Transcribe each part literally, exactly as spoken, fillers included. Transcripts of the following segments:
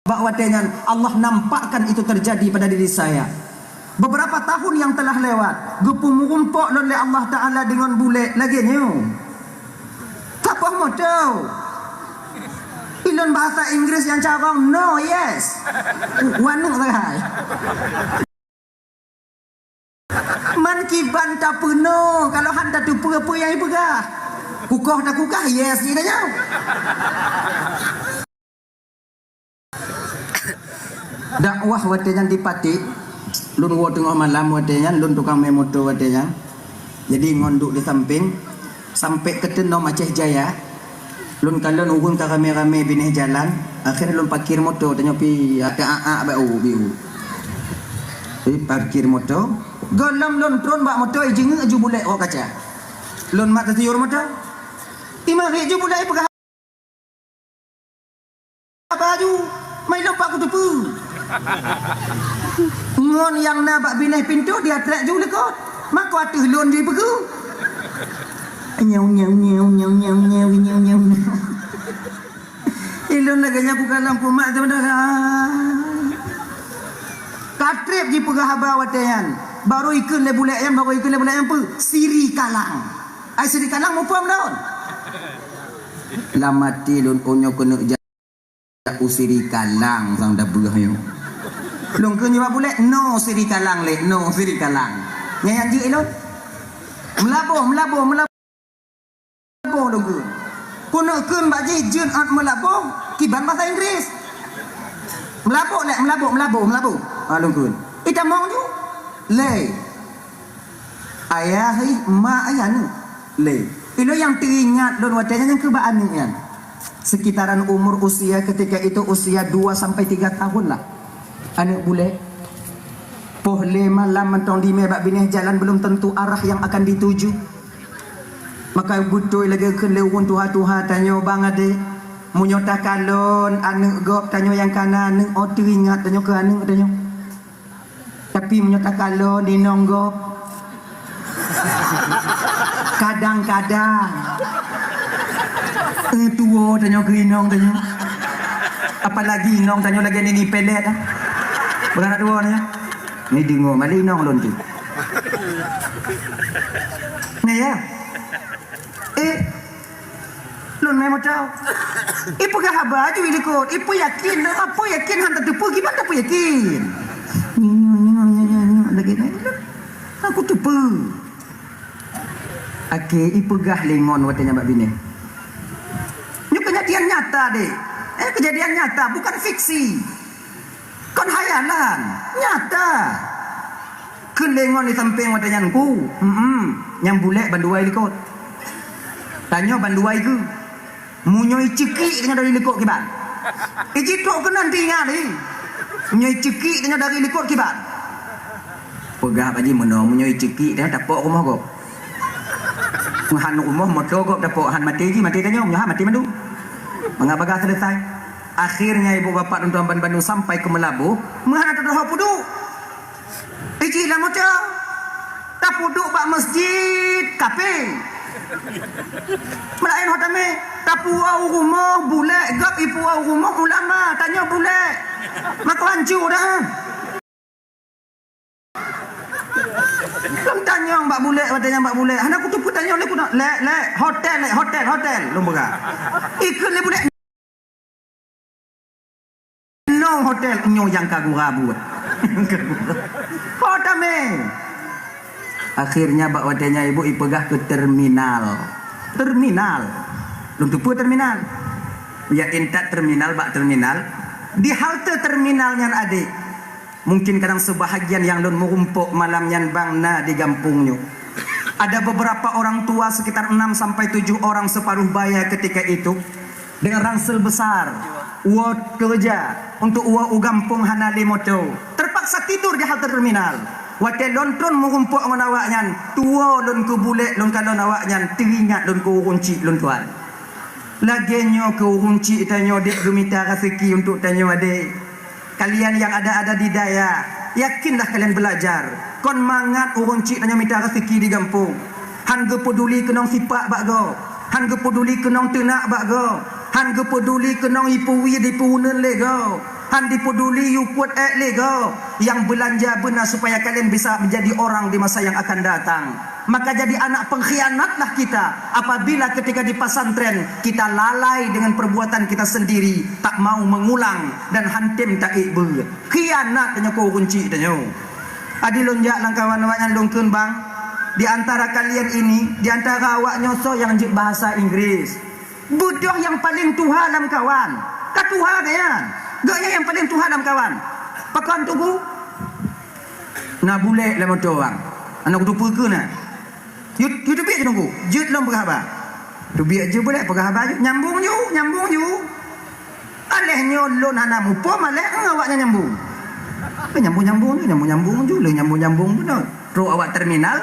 bak watée nyan Allah nampakkan itu terjadi pada diri saya. Beberapa tahun yang telah lewat, geupeu meurumpok lôn lé Allah Taala deungon bulek lagée nyoe. Tapoh moto. Ilôn bahasa Inggris nyang carông no, yes. Waneuk sagai. Man kiban tapeunoh, kalau han tateupeue peue nyang ipeugah. Kukoh takukah, yes, ji tanyoe. Dakwah watée nyan di Paték, lôn woe teungoh malam watée nyan, lôn tukang mé moto watée nyan. Jadi ngon duek di sampéng, sampai keuteunoe Aceh Jaya, lôn kalon ureuëng ka ramé-ramé binéh jalan, akhé lôn parkir moto, tanyoe pi ata-a bak u biu. Pi parkir moto, gohlom lôn tron bak moto, ijeungeuk ju bulek rok kaca. Lôn mat tatiyur moto. Imarit ju bulek ipeugah baju, mai lôn pak kuteupeue. Ngon nyang na bak binéh pintoe dia trek ju likot. Mako ateueh lôn jipeugeue. Nyau, nyau, nyau, nyau, nyau, nyau, nyau, nyau, nyau. Ilôn lagée nyan kukalon kumat teuh meudarah. Ka treb jipeugah haba watée nyan. Baru ikheun lé bulek nyan, baru ikheun lé bulek nyan peue? Siri kalang. Ai siri kalang muphom lôn. Lam até lôn, "Oh, nyoe keuneuk jak u siri kalang sang dabeuh nyoe." Lôn kheun nibak bulek, "No siri kalang lé, no siri kalang." Nyan nyang jeuet ilôn. Meulaboh, meulaboh, meulaboh lôn kheun. Keuneuk kheun bak jih jeuet ot meulaboh, kiban bahasa Inggris. Meulaboh lé, meulaboh, meulaboh, meulaboh. Ha, lôn kheun. Itamong ju. Lé. Ayah, ih, mak, ayah, aneuk. Lé. Ilôn nyang teuingat lôn watée nyan nyang keu bak aneuk nyan. Sekitaran umur usia ketika itu usia dua sampai tiga tahun lah. Aneuk bulek. Poh lé malam mantong dimé bak binéh jalan belum tentu arah yang akan dituju. Maka beutôi lagée kheun lé ureuëng tuha-tuha tanyoe bang adé. Meunyoe takalon aneuk gob tanyoe nyang kana aneuk, oh teuingat tanyoe keu aneuk tanyoe. Tapi meunyoe takalon inong gob, kadang-kadang, eh, tuwo tanyoe keu inong tanyoe. Apalagi inong tanyoe lagée nini pelet, ah. Beurangkat tuwo tanyoe. Ni deungoe mali inong lôn tu. Ni ya. Eh, lôn mé moto. Ipeugah haba ju ilikot. Ipeuyakin, apa yakin han tateupeue, kiban tapeuyakin. Nyoe, nyoe, nyoe, nyoe, nyoe, lagée nyan. Aku teupeue. Akhé ipeugah lé ngon watée nyan bak binéh. Nyoe keujadian nyata, dek. Eh, keujadian nyata, bukan fiksi. Kon hayalan, nyata. Kheun lé ngon di sampéng watée nyan ku, hmm, nyang bulek bandua ilikot. Tanyoe bandua igeue. Meunyoe iceukiek tanyoe dari likot kiban. Ijitrok keunan teuingat, eh. Meunyoe iceukiek tanyoe dari likot kiban. Peugah bak jih meunoe, meunyoe iceukiek tanyoe tapok rumoh gob. Meuhan rumoh moto gob tapok, han maté jih, maté tanyoe, nyoe han maté mandum. Mangat bagah selesai. Akhirnya ibu bapak tuan-tuan bandum sampai ke Meulaboh, meuhan ata doho peuduek. Iji lam moto, tapeuduek bak masjid kapé. Meulaén ho tamé, tapuwoe u rumoh bulek, gob ipuwoe u rumoh ulama, tanyoe bulek. Mako hanco dah. Lôn tanyong bak bulek, watée nyan bak bulek. Hana kuteupeue tanyong lé kunoe. Lé, lé, hotel, lé, hotel, hotel. Lôn peugah. Ikheun lé bulek. Nyoe hotel, nyoe nyang ka gura buet. Ho tamé. Akhirnya bak watée nyan ibu ipeugah keu terminal. Terminal. Lôn teupeue terminal. Ya intat terminal bak terminal. Di halte terminal nyan adek. Mungkin kadang sebahagian nyang lôn meurumpok malam nyan bang na di gampông nyoe. Ada beberapa orang tua sekitar enam sampai tujuh orang separuh baya ketika itu dengan ransel besar, woe keureuja untuk woe u gampông hana lé moto. Terpaksa tidur di halte terminal. Watée lôn tron meurumpok ngon awaknyan, tuwoe lôn keu bulek lôn kalon awaknyan, teuingat lôn keu ureuëng chik lôn tuan. Lagée nyoe keu ureuëng chik tanyoe dek geumita raseuki untuk tanyoe adek. Kalian yang ada-ada di dayah, yakinlah kalian belajar. Kon mangat ureuëng chik tanyoe mita raseuki di gampông. Han geupeuduli keunong sipak bak gob. Han geupeuduli keunong teunak bak gob. Han geupeuduli keunong ipeuwie dipeuuneun lé gob. Han dipeduli yue peuet ék lé gob nyang beulanja beuna supaya kalian bisa menjadi orang di masa yang akan datang. Maka jadi anak pengkhianatlah kita apabila ketika di pesantren kita lalai dengan perbuatan kita sendiri, tak mau mengulang dan hantem taék beuet. Khianat tanyoe keu ureueng chik tanyoe. Adi lôn jak lam kawan awak nyan lôn kheun bang, di antara kalian ini, di antara awak nyoe soe nyang jeuet bahasa Inggris? Beudôh nyang paleng tuha lam kawan. Ka tuha gobnyan. Gobnyan nyang paleng tuha lam kawan. Pakon Teungku? Na bulek lam moto bang. Aneuk kutu peue keu na? Yue, yue teubiet ju Teungku. Jeuet lôn peugah haba. Teubiet ju bulek peugah haba ju. Nyambung ju, nyambung ju. Aléh nyoe lôn hana muphom, aléh awaknyan nyambung. Nyambung-nyambung ju, nyambung-nyambung ju, lheueh nyambung-nyambung bunoe. Trok awak terminal.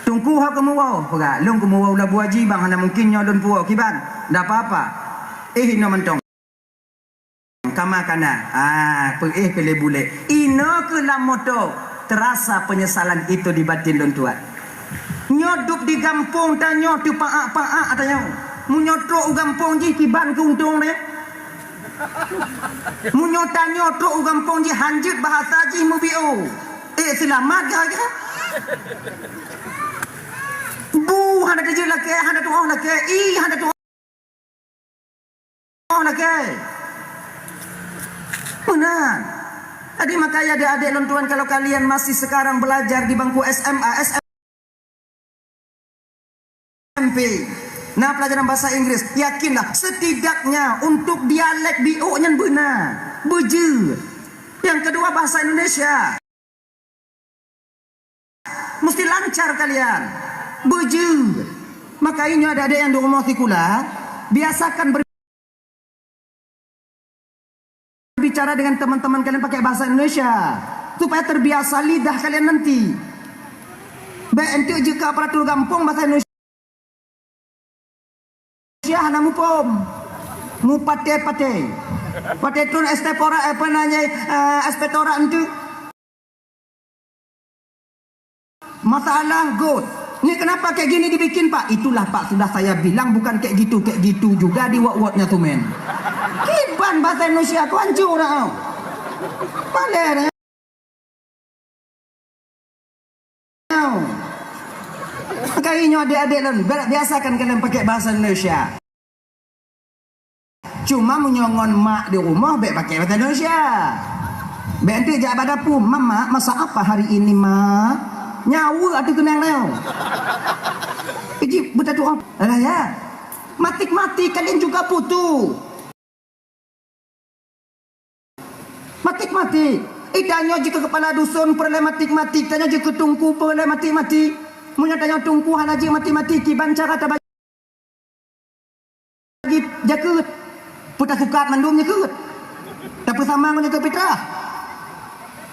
Teungku ho keumuwoe, peugah, lôn keumuwoe u Labuhan Bajo bang, hana mungken nyoe lôn puwoe kiban. Ndak apa-apa. Eh, inoe mantong. Kama kana. Ah, peuéh keu lé bulek. Inoe keu lam moto. Terasa penyesalan itu di batin lôn tuan. Nyoe dup di gampông tanyoe teupaak-paak tanyoe. Meunyoe trok u gampông jih kiban keuntông deh. Meunyoe tanyoe trok u gampông jih hanjeuet bahasa jih meubiôh. Eh, seulamat kah, kah? Bu hana teujeuet lakée, hana tuoh lakée, i hana tuoh lakée. Meunan. Jadi makanya adik-adik lôn tuan, kalau kalian masih sekarang belajar di bangku S M A, S M P, S M P, na pelajaran bahasa Inggris, yakinlah, setidaknya untuk dialek biôk nyan beuna, beujeuet. Yang kedua, bahasa Indonesia. Mesti lancar kalian. Beujeuet. Maka inyoe adik-adik nyang di rumoh sikula, biasakan ber- Bicara dengan teman-teman kalian pakai bahasa Indonesia supaya terbiasa lidah kalian nanti. Bèk enteuk jeuet keu aparatur gampông bahasa Indonesia hana muphom. Mupate-pate. Pate tron estepora, apa namanya, eh, espectora enteuk. Masalah got. Ni kenapa kayak gini dibikin, Pak? Itulah, Pak, sudah saya bilang bukan kayak gitu, kayak gitu juga di wot-wotnya tuh, men. Kiban bahasa Indonesia ku hancur dah. Paler, eh. Kayak ini adik-adik lon, biasakan kalian pakai bahasa Indonesia. Cuma meunyoe ngon mak di rumoh, bèk pakai bahasa Indonesia. Bèk enteuk jak bak dapu, "Mama, masak apa hari ini, Mak?" Nyawa atu keunong leo. Iji beutatu, oh, alah ya. Matik-matik kalian juga putu. Matik-matik. Ih, tanyoe jeuet keu kepala dusun, peureulèe matik-matik. Tanyoe jeuet keu teungku, peureulèe matik-matik. Meunyoe tanyoe teungku hana jeuet matik-matik, kiban cara tabagi jakeuet. Peutasukat mandum jakeuet. Tapeusama ngon jakeuet fitrah.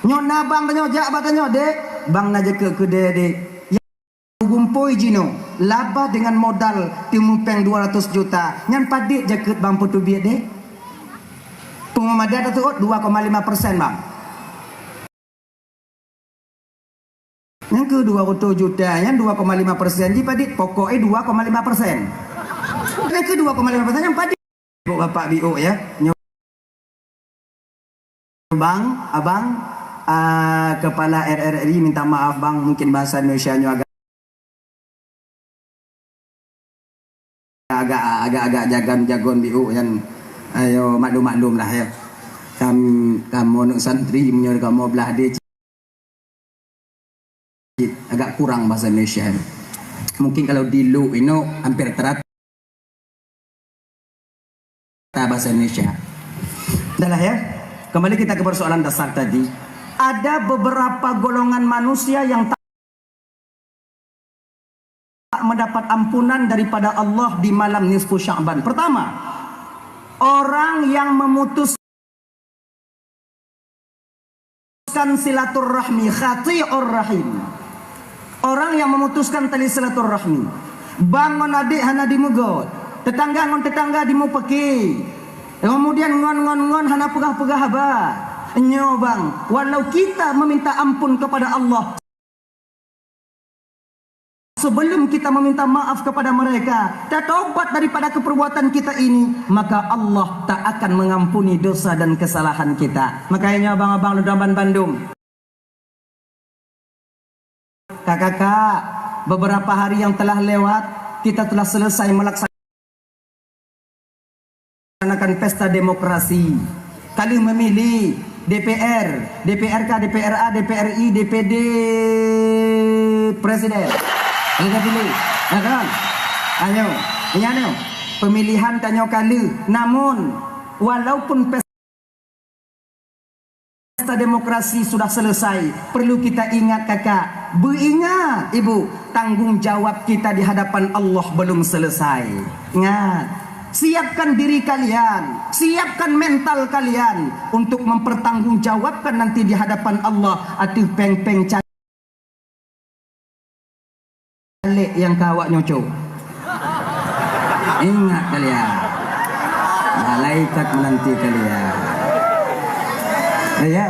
Nyoe na bang tanyoe jak bak tanyoe, "Dek, bang na jakeuet keu dek, dek." Gumpôi jinoe, laba dengan modal teumupeng dua ratus juta. Nyan padit jakeuet bang peuteubiet dek? Peumada taseuôt dua koma lima persen, bang. Nyang keu dua ratus juta nyan dua koma lima persen jih padit, pokok eh dua koma lima persen. Nyang keu dua koma lima persen nyan padit. Ibu bapak biuk ya. Nyoe bang, abang, ah, kepala R R R I minta maaf bang, mungkin bahasa Indonesia nyoe agak agak, agak, agak jagon-jagon biuk nyan. Ayo maklum-maklum lah ya. Kam, kamoe aneuk santri meunyoe kamoe blah deh cit agak kurang bahasa Indonesia. Mungkin kalau di Luek inoe hampir rata-rata bahasa Indonesia. Dah lah ya. Kembali kita ke persoalan dasar tadi. Ada beberapa golongan manusia yang tak mendapat ampunan daripada Allah di malam nisfu Sya'ban. Pertama, orang yang memutuskan silaturrahmi, qati'ur rahim. Orang yang memutuskan tali silaturrahmi. Bang ngon adek hana dimeugot, tetangga ngon tetangga dimupeuke. Kemudian ngon, ngon, ngon hana peugah-peugah haba. Nyoe bang, walau kita meminta ampun kepada Allah, sebelum kita meminta maaf kepada mereka, tatobat daripada keperbuatan kita ini, maka Allah tak akan mengampuni dosa dan kesalahan kita. Makanya abang-abang dan bandum, kakak-kakak, beberapa hari yang telah lewat, kita telah selesai melaksanakan pesta demokrasi. Ka lheueh memilih D P R, D P R K, D P R A, D P R I, D P D, presiden. Ka lheueh pilih, ya kan? Ayo, ingat nyoe, pemilihan tanyoe ka lheueh. Namun, walaupun pesta Pesta demokrasi sudah selesai, perlu kita ingat kakak, beuingat ibu, tanggung jawab kita di hadapan Allah belum selesai. Ingat, siapkan diri kalian, siapkan mental kalian untuk mempertanggungjawabkan nanti di hadapan Allah ateueh péng-péng calék nyang ka awaknyoe cok. Ingat kalian, malaikat menanti kalian. Ya.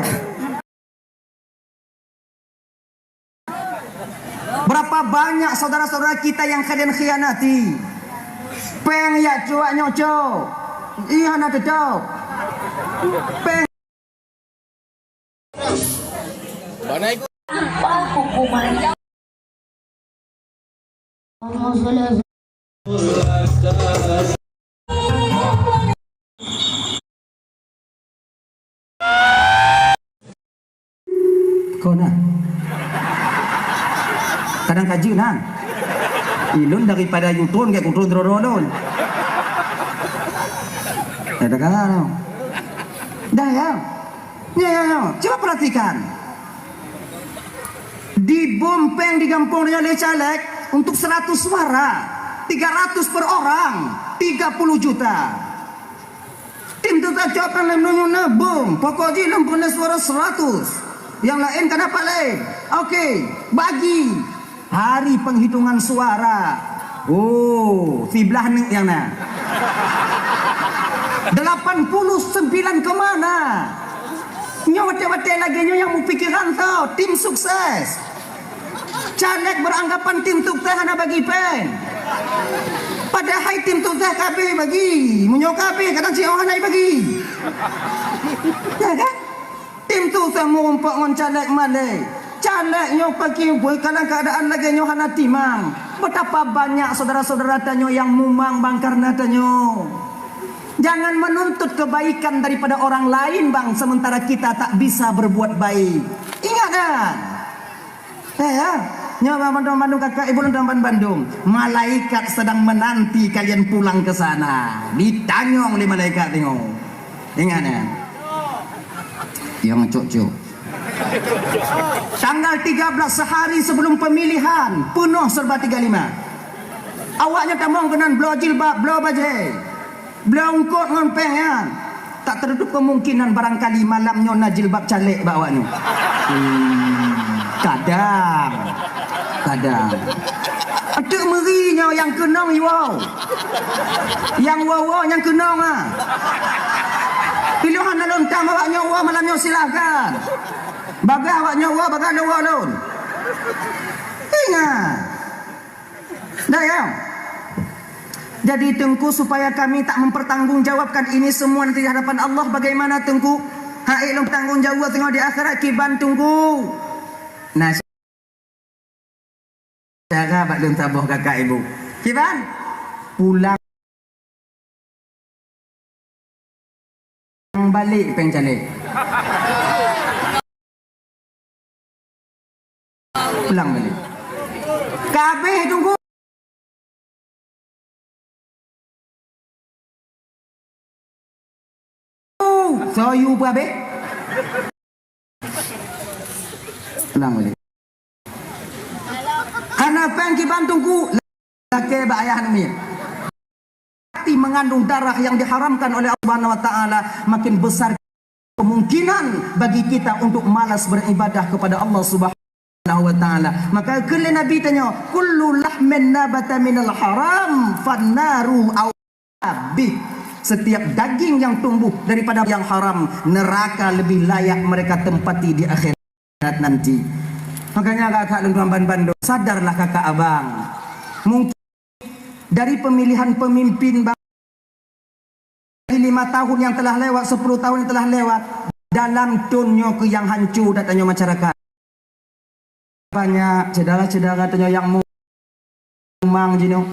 Berapa banyak saudara-saudara kita yang kalian khianati? Péng nyang ka awaknyoe cok, iya hana teutôp. Péng Kon na. Kadang ka jeuet na. Ilôn daripada yue tron, gét kutrôn droe-droe lôn. Dah, dah, dah. Dah, ya. Ya, ya, ya. Coba perhatikan. Dibom péng di gampông nyoe lé caleg untuk seratus suara, tiga ratus per orang, tiga puluh juta. Tim tu tacok péng lom nyoe na bom, pokok jih lom peunoh suara seratus. Yang lain ka dapat laén. Oke, bagi. Hari penghitungan suara. Oh, siblah neuk nyang na. Delapan puluh sembilan ke mana? Nyoe watèe-watèe lagèe nyoe nyang meupikiran tho, tim sukses. Caleg beranggapan tim sukses hana bagi péng. Padahai tim sukses ka habéh bagi. Meunyoe ka habéh, kadang cit hana bagi. Ya kan? Tim sukses meurumpok ngon caleg malèe. Caleg nyoe paki bui dalam keadaan lagèe nyoe hana timang. Betapa banyak saudara-saudara tanyoe nyang mumang bang karena tanyoe. Jangan menuntut kebaikan daripada orang lain, bang, sementara kita tak bisa berbuat baik. Ingat, kan? Eh, ya. Nyoe bandum-bandum kakak ibu dan bandum. Malaikat sedang menanti kalian pulang ke sana. Ditanyong lé malaikat tengok. Ingat, ya. Yang cok-cok. Tanggal tiga belas, sehari sebelum pemilihan, peunoh serba tiga lima. Awaknyan tamong keunan bloe jilbab, bloe bajèe. Bloe eungkôt ngon péng nyan. Tak tertutup kemungkinan barangkali malam nyoe na jilbab caleg bak awaknyoe. Hmm, kadang. Kadang. Eunteuk meuri nyoe nyang keunong iwoe. Nyang woe-woe nyang keunong, ah. Piloh hana lôn tam awaknyoe woe malam nyoe, silahkan. Bagaih awaknyoe woe, bagaih lôn woe lôn. Ingat. Dah, ya? Jadi, Teungku, supaya kami tak mempertanggungjawabkan ini semua nanti di hadapan Allah, bagaimana, Teungku? Hai, lôn tanggung jawab tengok di akhirat kiban, Teungku. Nah, cara bak lôn saboh kakak ibu. Kiban? Pulang balek péng caleg. Pulang balek. Ka habéh Teungku. Soe yue peuhabéh. Pulang balek. Hana péng kiban Teungku, lakée bak ayah aneuk miet. Hati mengandung darah yang diharamkan oleh Allah Subhanahu wa Taala, makin besar kemungkinan bagi kita untuk malas beribadah kepada Allah Subhanahu wa Taala. Maka kheun lé Nabi tanyoe, "Kullu lahmin nabata minal haram, fannaru au-" Habéh, setiap daging yang tumbuh daripada yang haram, neraka lebih layak mereka tempati di akhirat nanti. Makanya kakak dan tuan bandum, sadarlah kakak abang. Mungkin dari pemilihan pemimpin bang-, dari lima tahun yang telah lewat, sepuluh tahun yang telah lewat, dalam thôn nyoe keuh nyang hanco that tanyoe masyarakat. Banyak syedara-syedara tanyoe nyang mu-, mumang jinoe,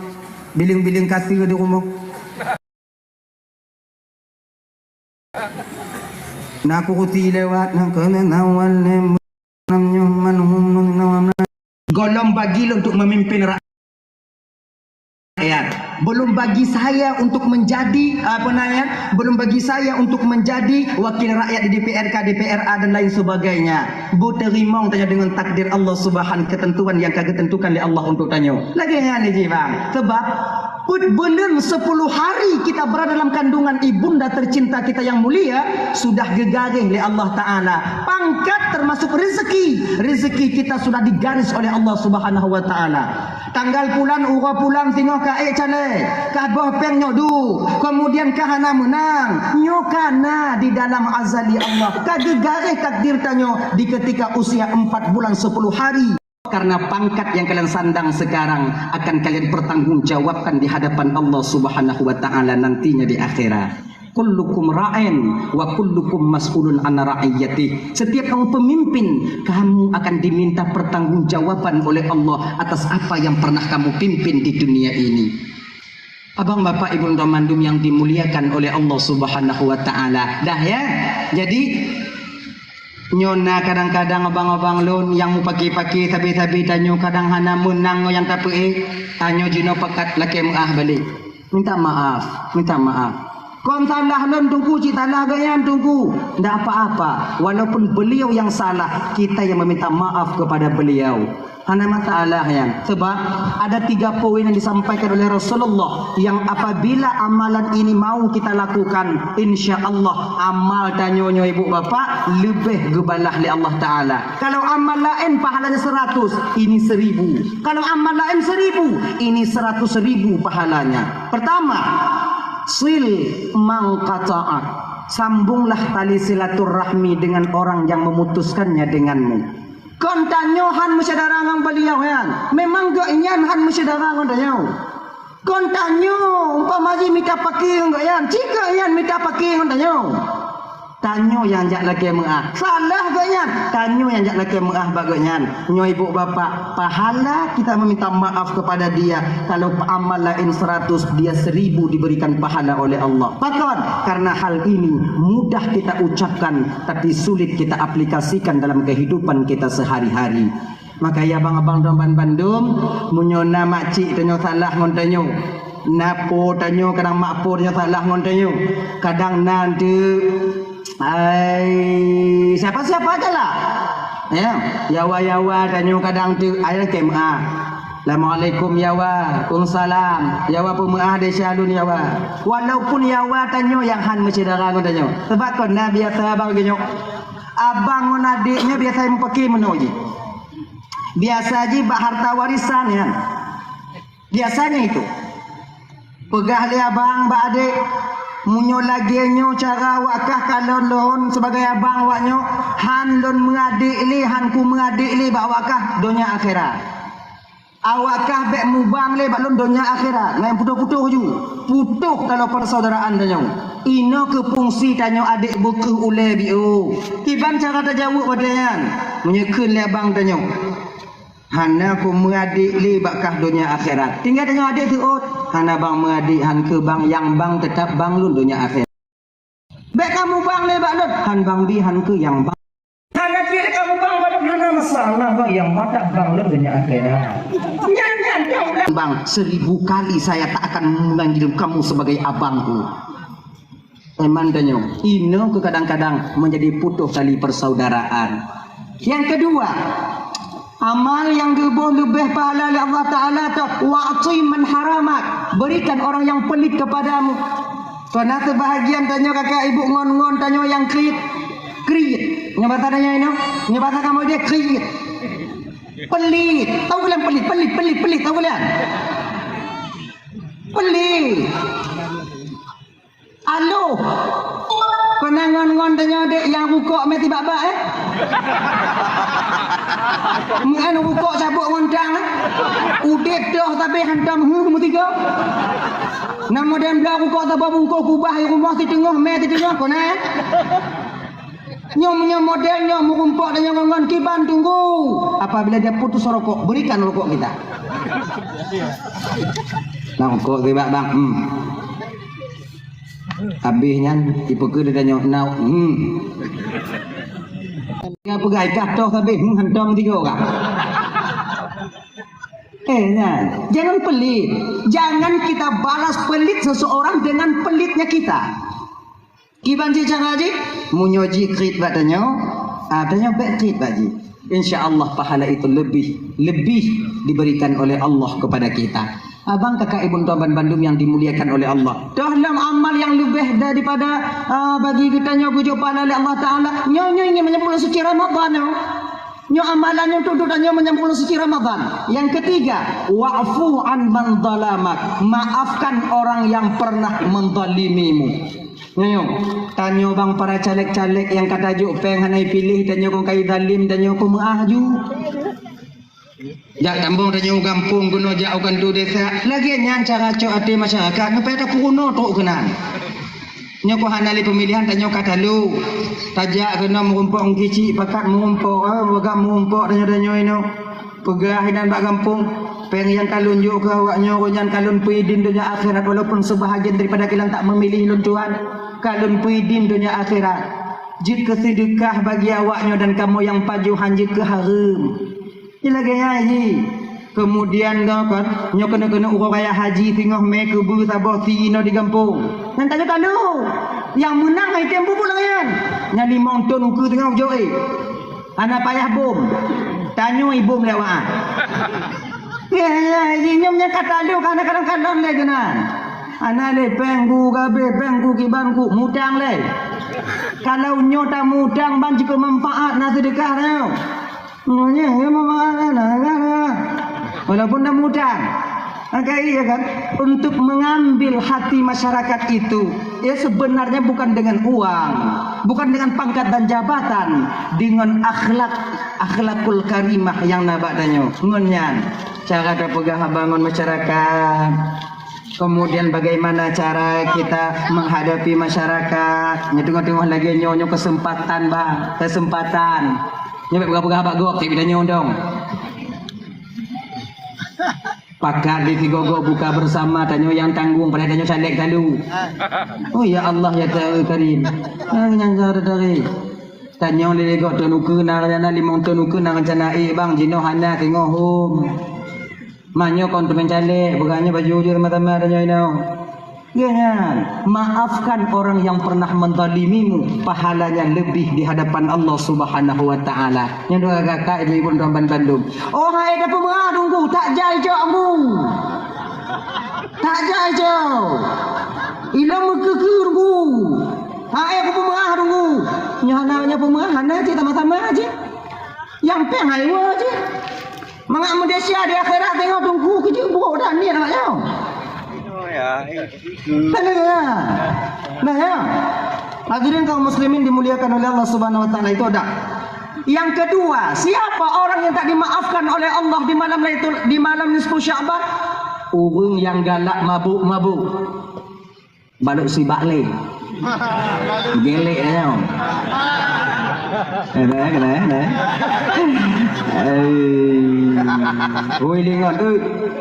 bileung-bileung kata di rumoh. Na kurusi lewat, na keuneuk nawal lé nam nyoe manhum nun nawam na. Golom bagi lôn untuk memimpin rakyat. Belum bagi saya untuk menjadi, apa namanya, belum bagi saya untuk menjadi wakil rakyat di D P R K, D P R A dan lain sebagainya. Beuteurimong tanyoe dengan takdir Allah Subhanahu, ketentuan yang ka geutentukan lé Allah untuk tanyoe. Lagée nyan jih, bang. Sebab Peuet buleuen sepuluh hari kita berada dalam kandungan ibunda tercinta kita yang mulia, sudah geugaréh lé Allah Ta'ala. Pangkat termasuk rezeki. Rezeki kita sudah digaris oleh Allah Subhanahu wa Ta'ala. Tanggal pulan, uroe pulan, singoh ka ék calée, ka boh péng nyoe duek, kemudian ka hana meunang, nyoe ka na di dalam azali Allah, ka geugaréh takdir tanyoe di ketika usia empat bulan sepuluh hari. Karena pangkat yang kalian sandang sekarang akan kalian pertanggungjawabkan di hadapan Allah Subhanahu wa Ta'ala nantinya di akhirat. Kullukum ra'in wa kullukum mas'ulun an ra'iyatih. Setiap kamu pemimpin, kamu akan diminta pertanggungjawaban oleh Allah atas apa yang pernah kamu pimpin di dunia ini. Abang, bapak, ibu, dan mandum yang dimuliakan oleh Allah Subhanahu wa Ta'ala. Dah, ya? Jadi, nyoe na kadang-kadang abang-abang lôn nyang mupaki-paki sabe-sabe tanyoe kadang hana meunang ngon nyang tapeuék. Tanyoe jinoe pakat lakée meuáh balek. Minta maaf, minta maaf. Kon salah lôn, Teungku, cit salah geuh nyan, Teungku. Ndak apa-apa. Walaupun beliau yang salah, kita yang meminta maaf kepada beliau. Hana masalah nyan. Sebab ada tiga poin yang disampaikan oleh Rasulullah yang apabila amalan ini mau kita lakukan, insya Allah amal tanyoe nyoe ibu bapak leubeh geubalah lé Allah Ta'ala. Kalau amal laén pahalanya seratus, ini seribu. Kalau amal laén seribu, ini seratus ribu pahalanya. Pertama, sil man qata'ak. Sambunglah tali silaturahmi dengan orang yang memutuskannya denganmu. Kon tanyoe han meusyedara ngon beliau nyan. Memang geuh nyan han meusyedara ngon tanyoe. Kon tanyoe umpama jih mita paki ngon geuh nyan, cit geuh nyan mita paki ngon tanyoe. Tanyoe nyang jak lakée meuáh. Salah geuh nyan, tanyoe nyang jak lakée meuáh bak geuh nyan. Nyoe ibu bapak, pahala kita meminta maaf kepada dia. Kalau amal laén seratus, dia seribu diberikan pahala oleh Allah. Pakon? Karena hal ini mudah kita ucapkan, tapi sulit kita aplikasikan dalam kehidupan kita sehari-hari. Maka ya abang-abang dan bandum, meunyoe na makcik tanyoe salah ngon tanyoe, na po tanyoe kadang mak po tanyoe salah ngon tanyoe, kadang na teuk, ai, siapa-siapa aja lah. Ya, yawa-yawa tanyoe kadang teuk, ai, lakée meuáh. Assalamualaikum yawa, waalaikumsalam. Yawa peumeuáh desya lôn yawa. Walaupun yawa tanyoe nyang han meusyedara ngon tanyoe. Sebab kon na biasa abang geuh nyoe. Abang ngon adék nyoe biasa mupaki meunoe jih. Biasa jih bak harta warisan nyan. Biasanya itu. Peugah lé abang bak adék, meunyoe lagée nyoe cara awak kah kalon lôn sibagai abang awak nyoe, han lôn meuadék lé, han kumeuadék lé bak awak kah donya akhirat. Awak kah bék mubang lé bak lôn donya akhirat, ngon putôh-putôh ju. Putôh talo persaudaraan tanyoe. Inoe keuh fungsi tanyoe adék beu kheueh ulée biôh. Kiban cara tajaweueb watée nyan? Meunyoe kheun lé abang tanyoe, hana kumeuadék lé bak kah donya akhirat. Tinggai tanyoe adék teuôt, hana bang meuadék, han keu bang, nyang bang teutap bang lôn donya akhirat. Bék kamu bang lé bak lôn, han bang bi, han keu nyang bang. Hana jeuet kamu bang bak lôn, hana masalah bang, nyang matak bang lôn donya akhirat. Nyan, nyan, nyan. Bang, seribu kali saya tak akan memanggil kamu sebagai abangku. Iman tanyoe, inoe keuh kadang-kadang menjadi putus tali persaudaraan. Yang kedua, amal nyang geuboh leubeh pahala lé Allah Ta'ala teuh, wa'ti man haramak, berikan orang yang pelit kepadamu. Kon na seubahagian tanyoe kakak ibu ngon-ngon tanyoe nyang kriet. Kriet. Nyoe basa tanyoe inoe, nyoe basa kamoe jih kriet. Pelit. Tahu kalian pelit, pelit, pelit, pelit, tahu kalian? Pelit. Aloh. Kon na ngon Kon tanyoe dek nyang rukok mé tibak-bak, eh? Meu'en rukok sabok ngon tang, eh? Udeb toh tapi hantom heuh meusigoe. Na model bloe rukok saboh bungkôh kubah di rumoh siteungoh mé siteungoh kon, eh? Nyoe, nyoe model nyoe meurumpok dan nyoe ngon kiban tunggu. Apabila dia putus rokok, berikan rokok kita. Nah, rokok tibak, bang. Hmm. Habéh nyan, ipeukeuh tanyoe, "Nau, hmm." Nyan peugah, "Ikah toh habéh, hmm, hantom tiga orang." Eh, nyan. Jangan pelit. Jangan kita balas pelit seseorang dengan pelitnya kita. Kiban jih cara jih, meunyoe jih kriet bak tanyoe, ah, tanyoe bèk kriet bak jih. Insya Allah pahala itu lebih, lebih diberikan oleh Allah kepada kita. Abang, kakak, ibu, tuan, ban bandum yang dimuliakan oleh Allah. Toh lom amal yang leubeh daripada, ah, bagi geutanyoe geujok pahala lé Allah Taala. Nyoe, nyoe ingin menyambut bulan suci Ramadan nyoe. Nyoe amalan nyoe untuk geutanyoe menyambut bulan suci Ramadan. Yang ketiga, wa'fu an man zalamak. Maafkan orang yang pernah menzalimimu. Nyoe, nyoe. Tanyoe bang para caleg-caleg nyang ka tajok péng hana ipiléh, tanyoe kon kai zalim, tanyoe peumeu'ah ju. Jak tambong tanyoe u gampông keunoe jak u kanto desa. Lagèe nyan cara cok até masyarakat, nyoe payah tapeurunoe trok keunan. Nyoe kon hana lé peumilihan, tanyoe ka talu. Tajak keunoe meurumpok ngon kicik, pakat meurumpok, eh, peugah meurumpok tanyoe-tanyoe inoe. Peugah inan bak gampông, péng nyang ka lôn jok keu awak nyoe, nyan ka lôn peuidin donya akhirat, walaupun seubahagian daripada kilan tak meumilih lôn Tuhan, ka lôn peuidin donya akhirat. Jeuet keu seudeukah bagi awak nyoe dan kamoe nyang pajoh han jeuet keu hareuem. Nyan lagèe nyan jih. Keumudian nyoe kon, nyoe keuneuk-keuneuk uroe raya haji singoh mè keubeue saboh si inoe di gampông. Nyan tanyoe talu. Nyang meunang item bubu lagèe nyan. Nyan limong ton ukeue singoh jok, eh. Hana payah bom. Tanyoe ibom lé awak. Ya, ya, inyom nyang ka talu, ka hana kalon-kalon lé keunan. Hana lé péng ku, gabéh péng ku, kiban ku, mutang lé. Kalau nyoe tamutang ban jikeu manfaat na seudeukah nyoe. Nyoe, nyoe manfaat na, na, na. Walaupun tamutang. Maka iya kan, untuk mengambil hati masyarakat itu, ya sebenarnya bukan dengan uang, bukan dengan pangkat dan jabatan, dengan akhlak, akhlakul karimah nyang na bak tanyoe. Ngon nyan, cara tapeugah haba ngon masyarakat. Kemudian bagaimana cara kita menghadapi masyarakat. Nyoe teungoh-teungoh lagèe nyoe, nyoe kesempatan, bah, kesempatan. Nyoe bèk peugah-peugah bak gob, tapi tanyoe dong. Pakat di sigogo buka bersama, tanyoe nyang tanggung, padahai tanyoe caleg talu. Oh ya Allah, ya Tuhan Karim. Ah, nyang cara tadi. Tanyoe lé gob ton ukeue na rencana, limong ton ukeue na rencana, eh, bang, jinoe hana, singoh hom. Manyoe kon teumèe caleg, bukannya baju jur mata-mata tanyoe inoe. Geuh nyan, maafkan orang yang pernah menzalimimu, pahalanya lebih di hadapan Allah Subhanahu wa Ta'ala. Nyan dua kakak, ibu-ibu, tuan-tuan bandum. Oh, hai dah peumeu'ah tunggu, tak jai jok tunggu. Tak jai jok. Ilong meukeukeu tunggu. Hai aku peumeu'ah tunggu. Nyoe hana, nyoe peumeu'ah hana cit, sama-sama aja. Yang peng hai dua aja. Mangat meudesya di akhirat, teungoh teungku keujeuet buet dan niet awak nyoe. Nah, ya. Nah, ya. Hadirin kaum muslimin dimuliakan oleh Allah Subhanahu wa Ta'ala, itu ada. Yang kedua, siapa orang yang tak dimaafkan oleh Allah di malam Lailatul, di malam nisfu Sya'ban? Ureueng nyang galak mabuk-mabuk. Balok sibak lé. Gelek nyoe. Kena, kena, kena. Hei. Ui, lingon, ui.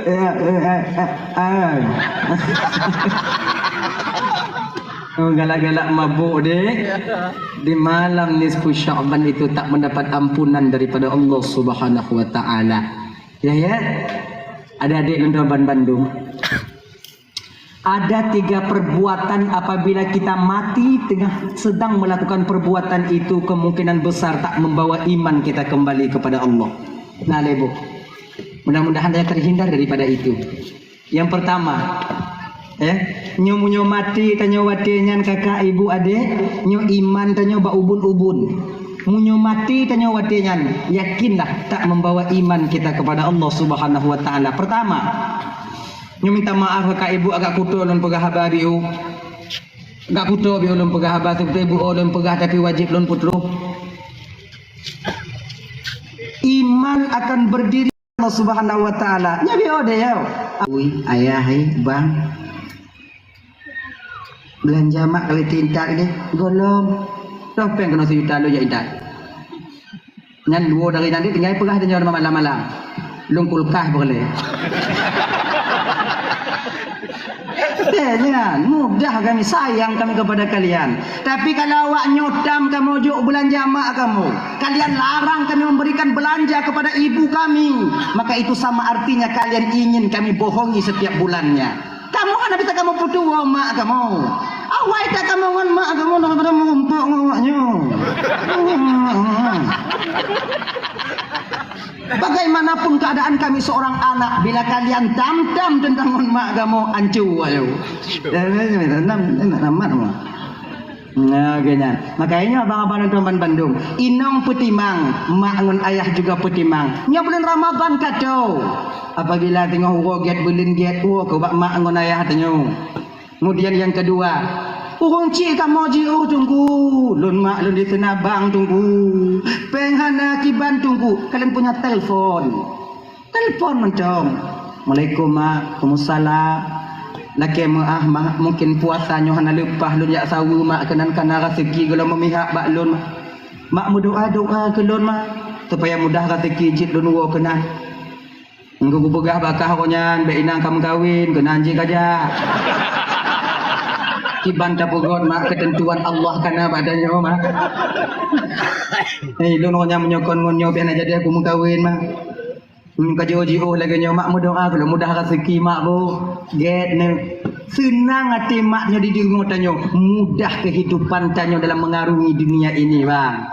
Eh, eh, eh, eh, eh. Oh, galak-galak mabuk deh. Di malam nisfu Sya'ban itu tak mendapat ampunan daripada Allah Subhanahu wa Ta'ala. Ya, ya. Adik-adik dan tuan bandum. Ada tiga perbuatan apabila kita mati tengah sedang melakukan perbuatan itu, kemungkinan besar tak membawa iman kita kembali kepada Allah. Nah, lé boh. Mudah-mudahan saya terhindar daripada itu. Yang pertama, ya, nyoe meunyoe mati tanyoe watée nyan kakak, ibu, adek, nyoe iman tanyoe bak ubun-ubun. Meunyoe mati tanyoe watée nyan, yakinlah tak membawa iman kita kepada Allah Subhanahu wa Ta'ala. Pertama, nyoe minta maaf kakak ibu agak kuto lôn peugah haba biu. Gak putroe bi ulôn peugah haba seubeutoe bu ulôn peugah tapi wajéb lôn putroe. Iman akan berdiri Allah Subhanahu wa Taala. Nya bi ode yo. Ui, ayah hai, bang. Belanja mak kali tintak ni. Golom. Toh peng kena sejuta lo jak intak. Nyan dua dari nanti tinggal peugah dia nyawa malam-malam. Lung kulkah boleh. Eh, nyan mudah kami sayang kami kepada kalian. Tapi kalau awak nyotam kamu juk belanja mak kamu, kalian larang kami memberikan belanja kepada ibu kami, maka itu sama artinya kalian ingin kami bohongi setiap bulannya. Kamu hana bisa kamu putuwo mak kamu. Awai tak kamu ngon mak kamu daripada merumpok ngon awaknyo. Bagaimanapun keadaan kami seorang anak, bila kalian tam-tam tentang ngon mak kamu, ancu ayo. Nam nam nam. Nah, geuhnyan. Makanya abang-abang nonton ban bandum, inong peutimang, mak ngon ayah juga peutimang. Nyoe bulan Ramadan kato. Apabila teungoh uroe gét buleuen gét, uroe keu bak mak ngon ayah tanyoe. Kemudian yang kedua, ureueng cit kamoe jiôh teungku, lôn mak lôn di teunabang teungku. Peng hana kiban teungku, kalian punya telepon. Telepon mantong. Assalamualaikum, Mak. Waalaikumsalam. Lakée meu'ah, Mak. Mungkin puasa nyoe hana leupah lôn jak saweue, Mak, keunan kana raseuki gohlom meumihak bak lôn, Mak. Mak meudoa-doa keu lôn, Mak, supaya mudah raseuki jeuet lôn woe keunan. Engkeu kupeugah bak kah awaknyan, bék inong ka meukawen, keunan jih kajak. Kiban tapeugot, Mak, keuteuntuan Allah kana bak tanyoe, Mak. Hei, lôn awaknyan meunyoe kon ngon nyoe bék na jadi aku meukawen, Mak. Meunyoe ka jiôh-jiôh lagée nyoe, mak meudoa keu lôn mudah raseuki mak boh. Gét neuh. Seunang até mak nyoe dideungoe tanyoe, mudah kehidupan tanyoe dalam mengarungi dunia ini, bang.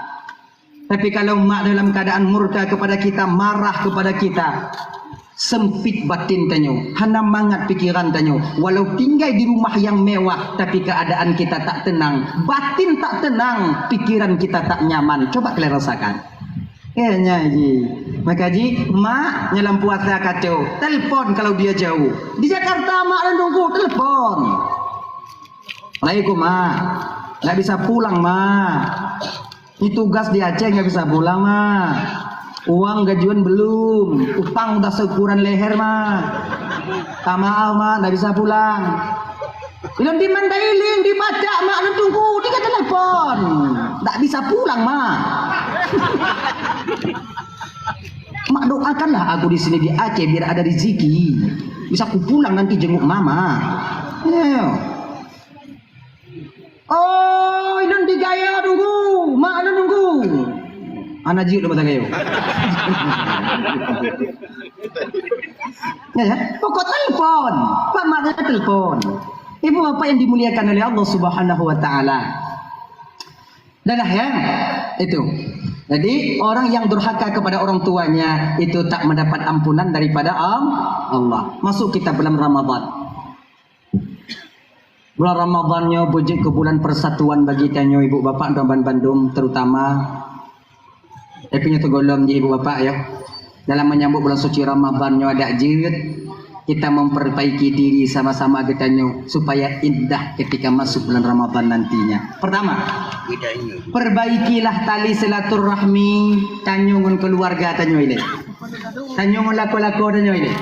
Tapi kalau mak dalam keadaan murka kepada kita, marah kepada kita, sempit batin tanyoe, hana mangat pikiran tanyoe. Walau tinggai di rumah yang mewah, tapi keadaan kita tak tenang, batin tak tenang, pikiran kita tak nyaman. Coba kalian rasakan. Eh, nyan ji. Maka ji, mak nyoe lam puasa kacau. Telepon kalau dia jauh. Di Jakarta mak lôn tunggu, telepon. Assalamualaikum, Mak. Nggak bisa pulang, Mak. Ini tugas di Aceh, nggak bisa pulang, Mak. Uang gajian belum. Utang udah seukuran leher, Mak. Minta maaf, Mak, nggak bisa pulang. Ilôn di Mandailing, di Pacak, mak lôn tunggu, tiga telepon. Tak bisa pulang, mak. Mak, doakanlah aku di sini di Aceh biar ada rezeki. Bisa ku pulang nanti jenguk mama. Ya. Oh, ilôn di Gayo tunggu, mak lôn tunggu. Ana jiuk dalam Gayo. Ya, ya. Pokok telepon. Pak makna telepon. Ibu bapak yang dimuliakan oleh Allah Subhanahu wa taala. Dah lah ya. Itu. Jadi orang yang durhaka kepada orang tuanya itu tak mendapat ampunan daripada Am- Allah. Masuk kita bulan Ramadan. Bulan Ramadan nyoe beujeuet keu bulan persatuan bagi tanyoe ibu bapak dan ban bandum terutama. Tapi nyoe teugolom ji ibu bapak ya. Dalam menyambut bulan suci Ramadan nyoe adak jeuet kita memperbaiki diri sama-sama geutanyoe supaya indah ketika masuk bulan Ramadan nantinya. Pertama, baikilah tali silaturahmi tanyoe ngon keluarga tanyoe ilée. Tanyoe ngon lakoe-lakoe tanyoe ilée.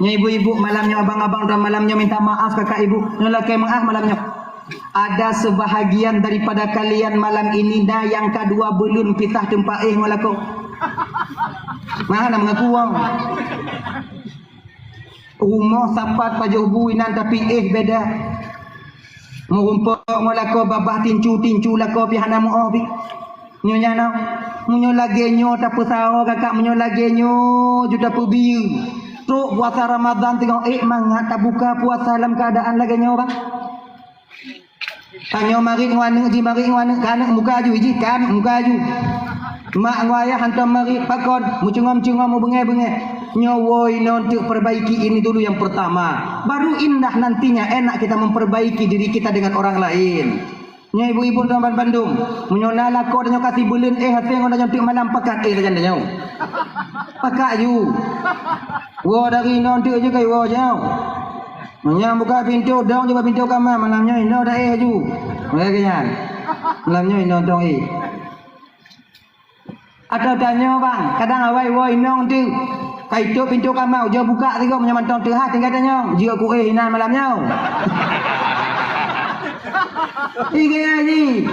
Nyoe ibu-ibu malam nyoe, abang-abang dan malam nyoe minta maaf kakak ibu. Nyoe lakée meu'ah malam nyoe. Ada sebahagian daripada kalian malam ini na nyang ka dua buleuen pisah teumpat éh ngon lakoe. Mana mengaku wong. Rumoh sapat pajoh bu inan tapi éh beda. Meurumpok ngon lakoe babah tincu-tincu lakoe pih hana meu'oh pih. Nyoe nyan na, meunyoe lagée nyoe tapeusaho kakak, meunyoe lagée nyoe ju tapeubiyeu. Trok puasa Ramadan teungoh ék mangat tabuka puasa lam keuadaan lagée nyoe, bang. Tanyoe marit ngon aneuk jih, marit ngon aneuk, ka aneuk muka aju jih, ka aneuk muka aju. Mak ngon ayah hantom marit pakon, meucungom-cungom, meubeungéh-beungéh. Nyoe woe inoe teuk perbaiki ini dulu yang pertama. Baru indah nantinya enak kita memperbaiki diri kita dengan orang lain. Nyoe ibu-ibu dan ban bandum, meunyoe na lakoe tanyoe ka sibuleuen éh até ngon tanyoe teuk malam pakat éh sajan tanyoe. Pakat aju. Woe dari inoe teuk ju kai woe jauh. Meunyoe buka pintoe dong ju bak pintoe kama malam nyoe inoe dah éh aju. Lagèe nyan. Malam nyoe inong tong éh. Atau tanyoe bang, kadang awai woe inong tu. Ka itôp pintoe kama, ujoe buka sigoe, meunyoe mantong teuhah tinggai tanyong, jeuet ku éh inan malam nyoe. Ih gaya jih.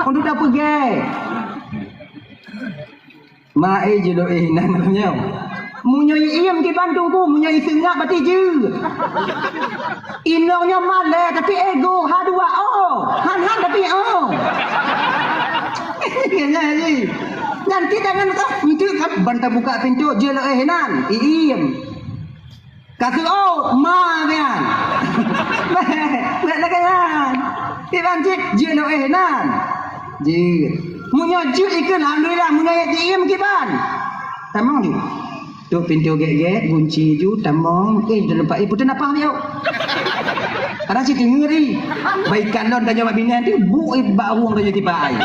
Untuk tak peugah. Ma éh jeuet éh inan malam nyoe. Meunyoe iem kiban teungku, meunyoe iseungap berarti jeuet. Inong nyoe malèe tapi ego ha dua oh. Han-han tapi oh. Nyan jih. Nyan kita kan tu, enteuk kan ban tabuka pintoe jeuet éh inan. Iem. Ka seuôt ma nyan. Bèk lagèe nyan. Iban cit jeuet éh nan. Jeuet. Meunyoe jeuet ikheun alhamdulillah, meunyoe jeuet iem kiban. Tamong ju. Tôp pintoe gèt-gèt, gunci ju, tamong, éh, dalam pat, éh, putôh napah biôh. Ada cit teungeuri. Baik kalon tanyoe bak binéh tu, bu, éh, bak rueng tanyoe tiba ai.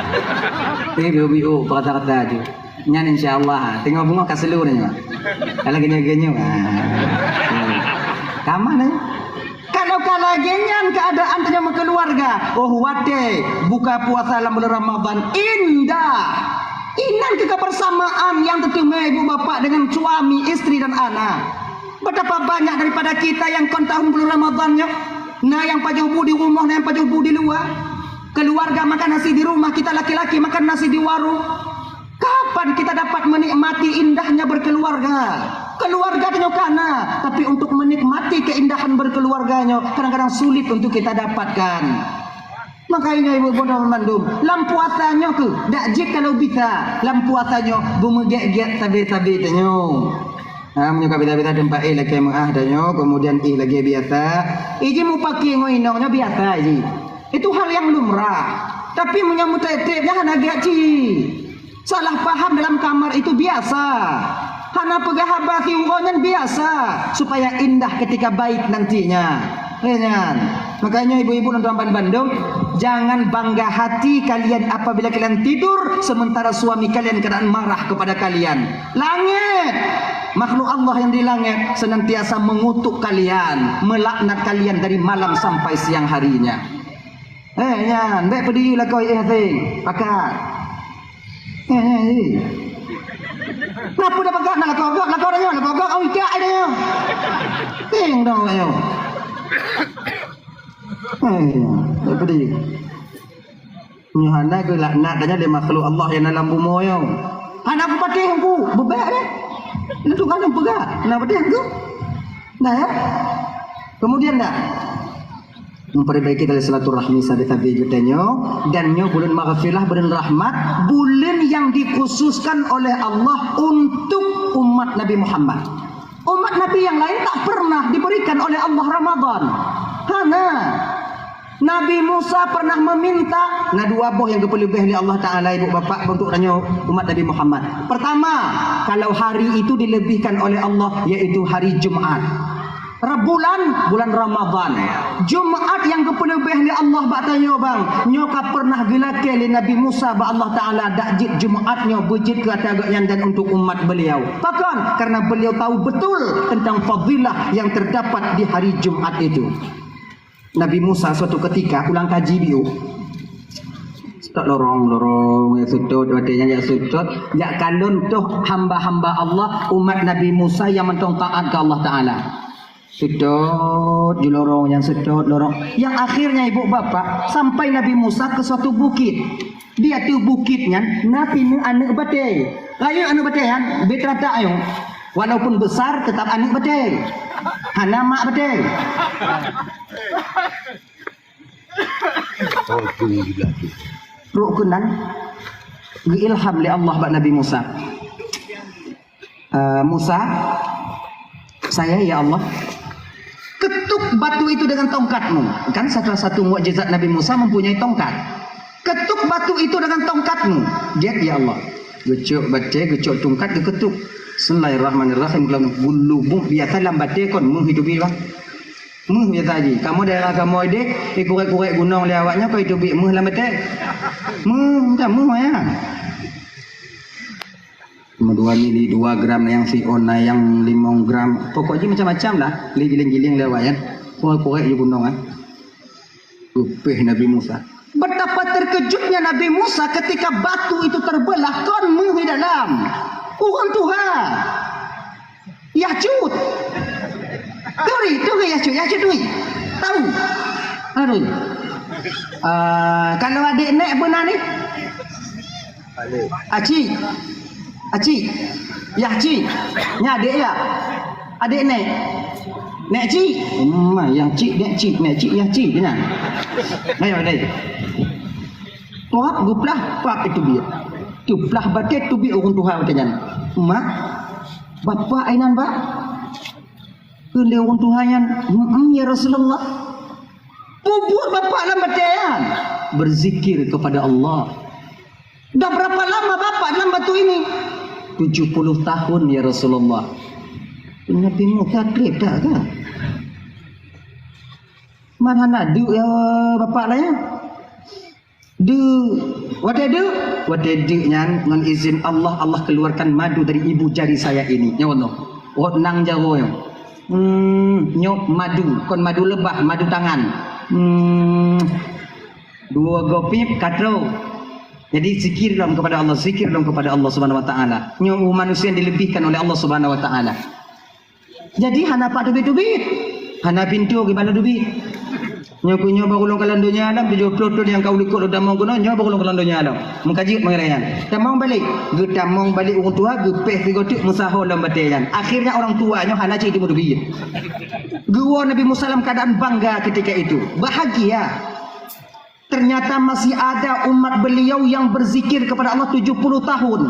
Éh, biôh-biôh, rata-rata ju. Nyan insya Allah, teungoh beungoh ka seuleu nyoe. Kalau geunyok-geunyok, ha. Ka meunan. Kalau ka lagèe nyan keuadaan tanyoe meukeuluwarga, oh watèe buka puasa lam bulan Ramadan indah. Inan keu kebersamaan nyang teuteumé ibu bapak dengan suami, istri dan anak. Betapa banyak daripada kita yang kon tahun bulan Ramadan nyoe, na nyang pajoh bu di rumoh, na nyang pajoh bu di luwa. Keluarga makan nasi di rumah, kita laki-laki makan nasi di warung. Kapan kita dapat menikmati indahnya berkeluarga? Keluarga tanyoe ka na, tapi untuk menikmati keindahan berkeluarga nyoe kadang-kadang sulit untuk kita dapatkan. Makanya ibu-ibu dan mandum, lam puasa nyoe keuh, dak jeuet kalau bisa, lam puasa nyoe beumeugèt-gèt sabe-sabe tanyoe. Ha, meunyoe ka bisa-bisa teumpat éh lakèe meu'ah tanyoe, kemudian éh lagèe biasa. Éh jih mupakè ngon inong nyoe biasa jih. Itu hal yang lumrah. Tapi meunyoe meutrép-trép, nyan hana gèt cit. Salah paham dalam kamar itu biasa. Hana peugah haba siuroe nyan biasa, supaya indah ketika baik nantinya. Lé nyan. Makanya ibu-ibu dan tuan-tuan bandum, jangan bangga hati kalian apabila kalian tidur sementara suami kalian keadaan marah kepada kalian. Langit, makhluk Allah yang di langit senantiasa mengutuk kalian, melaknat kalian dari malam sampai siang harinya. Eh, nyan, bèk peudiyeu lakoe éh seng. Pakat. Eh, eh, eh. Kenapa dah pakat? Nak lakoe gak, lakoe dah nyoe, lakoe gak, oh, ikat ai dah nyoe. Seng dong kat nyoe. Eh, bèk peudiyeu. Nyoe hana geulaknat dah nyan lé makhluk Allah nyang na lam bumoe nyoe. Hana kupatéh ku, beubèk deh. Itu kan nyang peugah. Hana patéh ku. Nah, ya. Kemudian dah. Memperbaiki tali silaturahmi sabe-sabe geutanyoe, dan nyoe buleuen maghfirah, buleuen rahmat, buleuen yang dikhususkan oleh Allah untuk umat Nabi Muhammad. Umat Nabi yang lain tak pernah diberikan oleh Allah Ramadan. Hana. Nabi Musa pernah meminta, na dua boh nyang geupeuleubeh lé Allah Taala, ibu bapak, untuk tanyoe umat Nabi Muhammad. Pertama, kalau hari itu dilebihkan oleh Allah, yaitu hari Jumat. Bulan, bulan Ramadan. Jumat nyang geupeuleubeh lé Allah bak tanyoe, bang. Nyoe ka pernah geulakèe lé Nabi Musa bak Allah Taala, dak jeuet Jumat nyoe beujeuet keu ata gobnyan dan untuk umat beliau. Pakon? Karena beliau tahu betul tentang fadilah yang terdapat di hari Jumat itu. Nabi Musa suatu ketika ulang kaji biôh. Seutôt lorong, lorong, jak seutôt, watèe nyan jak seutôt, jak kalon toh hamba-hamba Allah, umat Nabi Musa nyang mantong taat keu Allah Taala. Seutôt ju lorong, nyang seutôt lorong. Nyang akhirnya ibu bapak, sampai Nabi Musa ke suatu bukit. Di ateueh bukit nyan na sineuk aneuk batèe. Rayeuk aneuk batèe nyan, bèk teuratak nyoe. Walaupun besar, tetap aneuk batèe. Hana mak batèe. Rot keunan geuilham lé Allah bak Nabi Musa. Eh, Musa, saya, ya Allah, ketuk batu itu dengan tongkatmu. Kan salah satu mukjizat Nabi Musa mempunyai tongkat. Ketuk batu itu dengan tongkatmu. Jeuet, ya Allah. Geucok batèe, geucok tongkat, geuketuk. Bismillahirrahmanirrahim. Geulubuk biasa lam batèe kon meuh itu bak. Meuh biasa jih. Kamoe daerah kamoe deh, ikurek-kurek gunong lé awaknyan keu itu bak meuh lam batèe. Meuh, entah meuh ya. Cuma dua mili, dua gram, na nyang siôn, na nyang limong gram. Pokok jih macam-macam lah. Lé giling-giling lé awaknyan. Kurek-kurek di gunong, eh. Upéh Nabi Musa. Betapa terkejutnya Nabi Musa ketika batu itu terbelah, kon méuh di dalam. Ureuëng tuha. Yah cut. Turi, turi yah cut, yah cut turi. Tahu. Aduh. Ah, kalau adik nek beuna ni? Acik. Acik. Yah cik. Nya adik ya. Adik nek. Nek cik. Hmm, yang cik, nek cik, nek cik, yah cik. Nya. Ayo, adik. Tuap geuplah, pap itu biet. Geuplah batée teubiet ureuëng tuha watée nyan. "Mak, bapak inan, Pak?" Kheun lé ureuëng tuha nyan, "Heeh, ya Rasulullah." "Peubuet bapak lam batée nyan?" "Berzikir kepada Allah." "Dah berapa lama bapak dalam batu ini?" "Tujuh puluh tahun, ya Rasulullah." Nabi Musa treb that ka. "Man hana deuk ya bapak laén?" Deuk. Watée deuk, watée deuk nyan ngon izin Allah, Allah keluarkan madu dari ibu jari saya ini. Nyoe noh. Rot nang jaroe nyoe. Hmm, nyoe madu, kon madu leubah, madu tangan. Hmm. Dua gopip katro. Jadi zikir lom kepada Allah, zikir lom kepada Allah Subhanahu wa taala. Nyoe manusia yang dilebihkan oleh Allah Subhanahu wa taala. Jadi hana pat teubiet-teubiet. Hana pintoe geubalot teubiet. Nyoe keu nyoe baru lôn kalon donya alam, tujoh ploh thon nyang ka u likot lôn tamong keunoe, nyoe baru lôn kalon donya alam. Meukaji meungeuraya nyan. Tamong balek. Geutamong balek ureuëng tuha, geupéh sigoe teuk meusaho lam batée nyan. Akhirnya orang tua nyoe hana cit teumé teubiet. Geuwoe Nabi Musa lam keadaan bangga ketika itu. Bahagia. Ternyata masih ada umat beliau yang berzikir kepada Allah tujuh puluh tahun.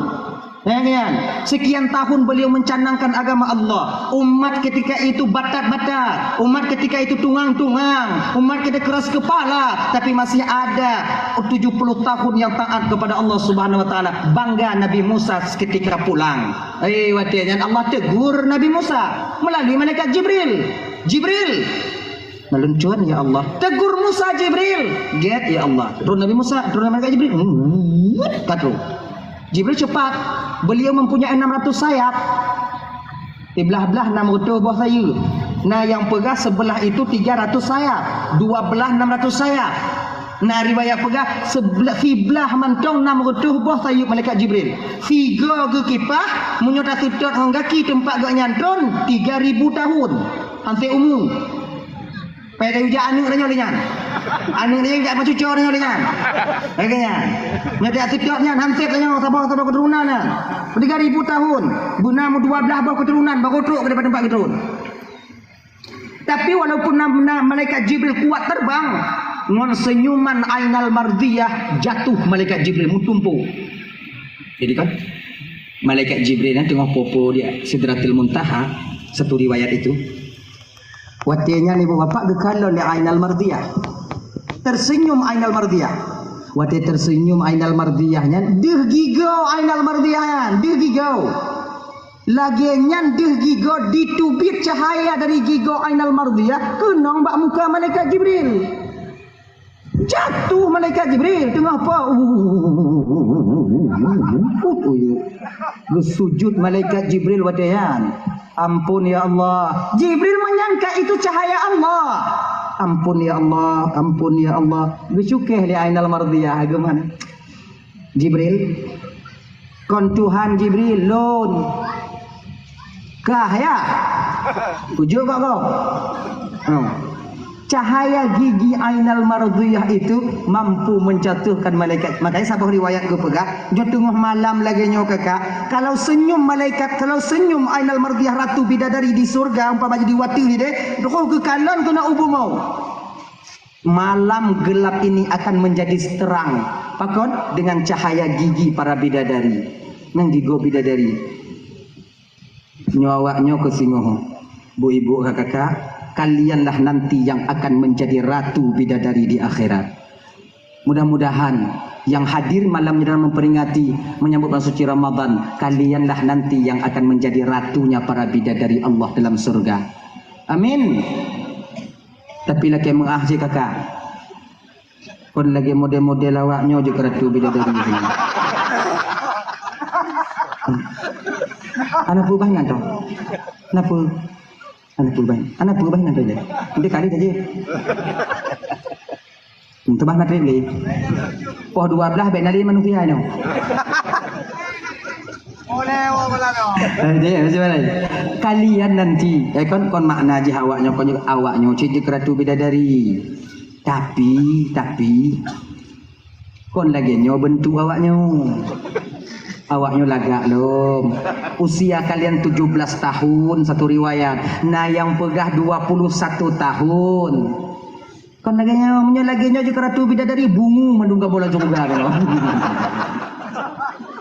Ya kan? Sekian tahun beliau mencanangkan agama Allah. Umat ketika itu batat-batat, umat ketika itu tungang-tungang, umat kita keras kepala, tapi masih ada tujuh puluh tahun yang taat kepada Allah Subhanahu wa taala. Bangga Nabi Musa ketika pulang. Eh, watée nyan Allah tegur Nabi Musa melalui malaikat Jibril. "Jibril, meluncur, ya Allah." Tegur Musa Jibril. Gét, ya Allah. Turun Nabi Musa, turun malaikat Jibril. Hmm, ka turun. Jibril cepat. Beliau mempunyai enam ratus sayap. Siblah-blah enam ratus boh sayeup. Na nyang peugah sebelah itu tiga ratus sayap. Dua belah enam ratus sayap. Na riwayat peugah sebelah, siblah mantong enam ratus boh sayeup malaikat Jibril. Sigoe geukipah, meunyoe taseutôt ngon gaki teumpat geuh nyan tron, tiga ribu tahun. Hante umu. Pai tayue jak aneuk tanyoe lé nyan. Aneuk tanyoe jak meucuco tanyoe lé nyan. Lagée nyan. Nyoe jak TikTok nyan, han sép tanyoe saboh-saboh keuturonan nyan. Tiga ribu tahun. Beuna meudua blaih boh keuturonan, baru trok keu teumpat geutron. Tapi walaupun na, na malaikat Jibril kuat terbang, ngon senyuman Ainal Mardiyah jatuh malaikat Jibril meutumpôk. Jadi kan, malaikat Jibril nyan teungoh popo di Sidratil Muntaha, satu riwayat itu. Watée nyan ibu bapak geukalon lé Ainal Mardiyah. Tersenyum Ainal Mardiyah. Watée tersenyum Ainal Mardiyah nyan, deuh gigoe Ainal Mardiyah nyan, deuh gigoe. Lagée nyan deuh gigoe diteubiet cahaya dari gigoe Ainal Mardiyah keunong bak muka malaikat Jibril. Jatuh malaikat Jibril teungoh po. Geusujut malaikat Jibril watée nyan. Ampun ya Allah. Jibril menyangka itu cahaya Allah. Ampun ya Allah, ampun ya Allah. Geucukéh lé Ainal Mardiyah geuman. Jibril, kon Tuhan Jibril, lôn. Kah ya? Kujok kok kau. Hmm. Cahaya gigi Ainal Mardiyah itu mampu menjatuhkan malaikat. Makanya saboh riwayat geupeugah, nyoe teungoh malam lagée nyoe kakak, kalau senyum malaikat, kalau senyum Ainal Mardiyah ratu bidadari di surga, umpama jadi watée ni deh, roh geukalon keunoe u bumoe. Malam gelap ini akan menjadi terang. Pakon? Dengan cahaya gigi para bidadari. Nang gigoe bidadari. Nyoe awak nyoe keusingoh. Bu ibu kakak, kalianlah nanti yang akan menjadi ratu bidadari di akhirat. Mudah-mudahan yang hadir malam ini dalam memperingati menyambut bulan suci Ramadan, kalianlah nanti yang akan menjadi ratunya para bidadari Allah dalam surga. Amin. Tapi lakée meu'ah jih kakak. Kon lagée model-model awak nyoe jeuet keu ratu bidadari. Ana peubah nyan tu. Kenapa? Ana peubah. Ana peubah nyan tu je. Dia kali saja. Teubah matreb lé. Poh dua belas bèk na lé manusia nyoe. Eh, dia, macam mana? Kalian nanti, eh, kon, kon makna jih awak nyoe, kon awak nyoe cit jeuet keu ratu bidadari. Tapi, tapi, kon lagèe nyoe bentuk awak nyoe. Awak nyoe lagak lom. Usia kalian tujuh belas tahun, satu riwayat. Na nyang peugah dua puluh satu tahun. Kon lagèe nyoe, meunyoe lagèe nyoe jeuet keu ratu bidadari, bungu mandum kamoe lam syeuruga nyoe.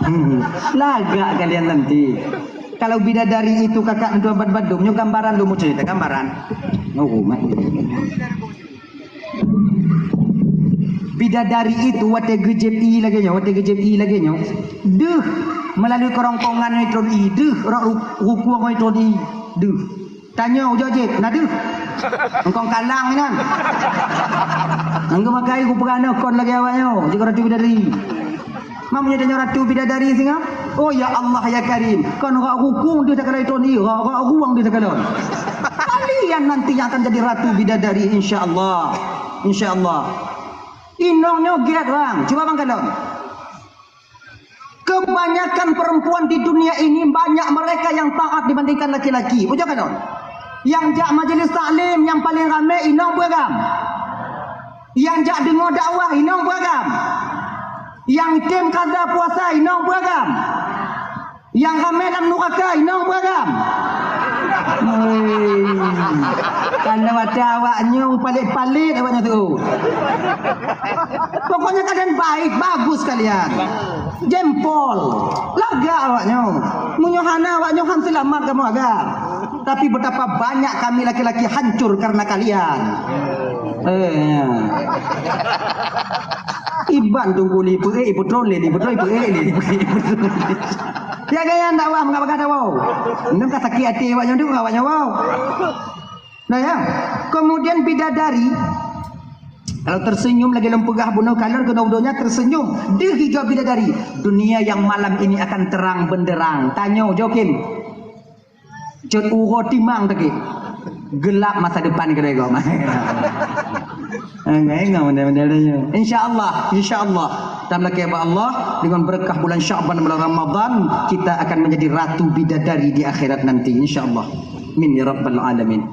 Hmm, lagak kalian nanti. Kalau bidadari itu kakak ngon tuan bandum, nyoe gambaran lôn meucue, gambaran. Oh, mat. Bidadari itu watèe geujieb ié lagèe nyoe, watèe geujieb ié lagèe nyoe. Deuh, meulalu keurongkongan nyoe itron ié, deuh, rot ru-, rukueng nyoe itron ié, deuh. Tanyoe ujoe jeuet, na deuh. Engkong kalang inan. Engkau makai ku peugah nyoe kon lagèe awak nyoe, jeuet keu ratu bidadari. Mam nyoe tanyoe ratu bidadari singoh. Oh ya Allah ya Karim, kon rot rukueng deuh takalon itron ié, rot, rot rueng deuh takalon. Kalian nanti yang akan jadi ratu bidadari insya Allah. Insya Allah. Inong nyoe gèt bang, cuba bang kalon. Kebanyakan perempuan di dunia ini banyak mereka yang taat dibandingkan laki-laki. Ujoe kalon. Nyang jak majelis taklim nyang paling ramè inong peue agam. Nyang jak deungoe dakwah inong peue agam. Nyang tem kaza puasa inong peue agam. Nyang ramè lam nuraka inong peue agam. Hei. Karena watèe awak nyoe palet-palet awak nyoe tu. Pokoknya kalian baik, bagus kalian. Jempol. Lagak awak nyoe. Meunyoe hana awak nyoe han seulamat kamoe agam. Tapi betapa banyak kami laki-laki hancur karena kalian. Eh, ya. Iban tunggu li peuék, ipeutron lé, ipeutron, ipeutron, ipeutron. Ya gaya ndak wah mengapa kata wow. Nang ka sakit hati awak nyoe tu, awak nyoe wow. Nah ya, kemudian bidadari kalau tersenyum lagi lom peugah bunoe kalon keunoe donya tersenyum. Deuh higa bidadari. Dunia yang malam ini akan terang benderang. Tanyoe jokim. Cut uroe timang teuki. Gelap masa depan kira-kira. Enggak, enggak, model-model dia. Insya Allah, insya Allah. Tam lakèe bak Allah, dengan berkah bulan Sya'ban, bulan Ramadan, kita akan menjadi ratu bidadari di akhirat nanti, insya Allah. Amin ya rabbal alamin.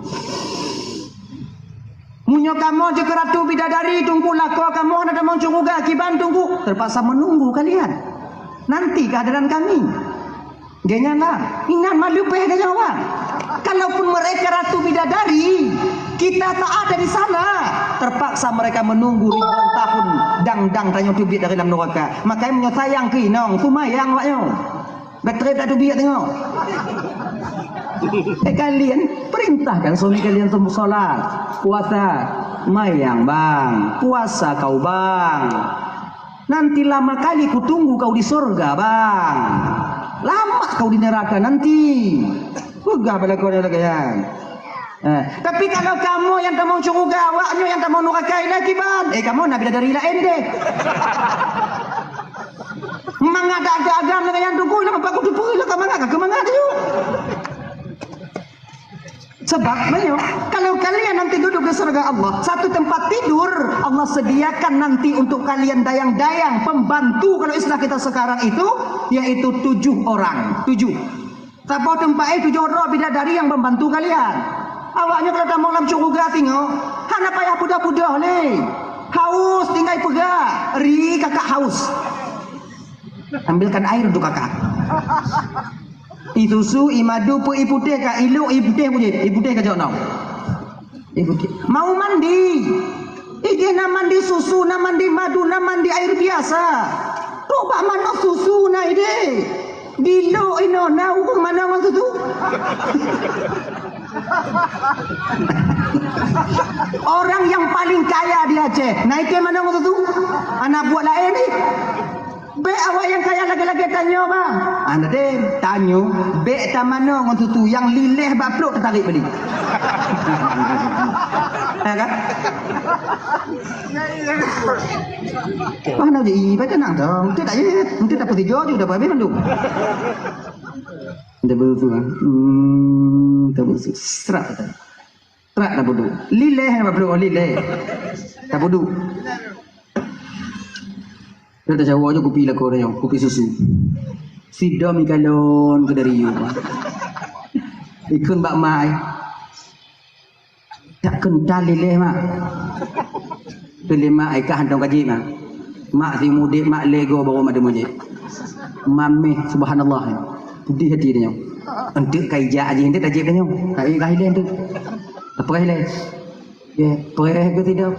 Meunyoe kamoe jeuet keu ratu bidadari, Teungku, lakoe kamoe hana tamong syeuruga, kiban Teungku, terpaksa menunggu kalian. Nanti kehadiran kami. Geuhnyan lah, inan mah leubeh dari awak. Kalaupun mereka ratu bidadari, kita tak ada di sana. Terpaksa mereka menunggu ribuan tahun dang-dang tanyoe teubiet dari dalam neraka. Makanya meunyoe sayang keu inong, seumayang awak nyoe. Betul tak teubiet tengok. Eh, kalian perintahkan suami kalian untuk sholat, puasa. Mayang bang, puasa kau bang. Nanti lama kali kutunggu kau di sorga, bang. Lama kau di neraka nanti. Peugah bak lakoe lagèe nyan. Eh, tapi kalau kamoe nyang tamong syeuruga, awak nyoe nyang tamong nuraka, ilah kiban. Eh, kamoe na bidadari laén deh. Mangat dak agam lagèe nyan Teungku, ilah bapak kuteupeu, ilah ka mangat, ka mangat tu. Sebab meunyoe, kalau kalian nanti duduk di surga Allah, satu tempat tidur Allah sediakan nanti untuk kalian dayang-dayang pembantu, kalau istilah kita sekarang itu, yaitu tujuh orang. Tujuh. Saboh teumpat, eh, tujoh droe bidadari nyang membantu kalian. Awak nyoe kalau tamong lam syeuruga singoh, hana payah peudoh-peudoh lé. Haus tinggai peugah, "Ri, kakak haus." Ambilkan air untuk kakak. I susu, i madu, peu i putéh ka, i lok, i putéh putéh, i putéh ka jok nong. I putéh. Mau mandi. Idéh na mandi susu, na mandi madu, na mandi air biasa. Trok bak manok susu na idéh. Di lok inoe na ureueng manok ngon susu. Orang yang paling kaya di Aceh, na iké manok ngon susu. Aneuk buet laén ni. Bèk awak nyang kaya lagèe-lagèe tanyoe, bang. Hana deh, tanyoe, bèk tamanoe ngon tutu nyang lileh bak plôk tatarék balik. Ya kan? Mana je, ih, baca nang dong. Nanti tak je, nanti tak pasti jujur dah habis mandum. Dah betul, ah. Hmm, tak betul. Serak kata. Bak tabudu. Lileh bak bulu lileh. Tabudu. Kita cawa je kupi lako nyoe, kupi susu. Sidom ikalon ke dari yu. Ikun bak mai. Tak kental lileh mak. Pilih mak ikah hantong kaji mak. Mak si mudik mak lego baru mak demujik. Mameh subhanallah. Pedih hati dia nyoe. Entuk kai jak aja entuk tajib dia nyoe. Kai kai leh entuk. Apa kai leh? Ya, preh ke tidak?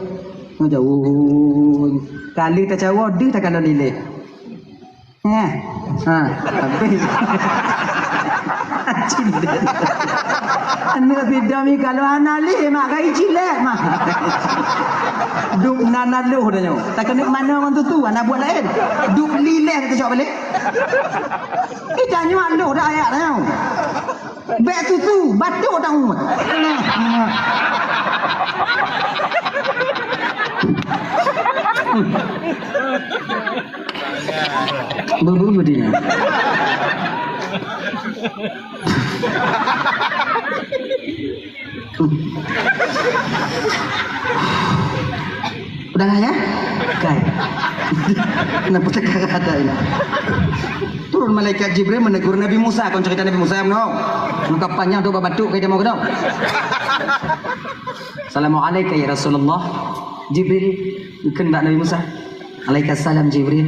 Jauh. Kali tacawa deh tak kalau lileh. Eh, ha, habis. Cindel. Aneuk sidami kalau hana lé mak gai cilek mah. Dup nan aloh dah nyoe. Tak kena mana orang tu tu, anak buat lain. Dup lileh tu cok balik. Kita nyoe aloh dah ayat dah nyoe. Bèk susu, batuk dah umat. Berbulu dia. Udah lah ya? Kai. Kenapa teka kata ini? Turun malaikat Jibril menegur Nabi Musa. Kon cerita Nabi Musa, no? Muka panjang tu batuk kayak dia mau kena. Assalamualaikum ya Rasulullah. Jibril, kena Nabi Musa. Alaikum salam Jibril.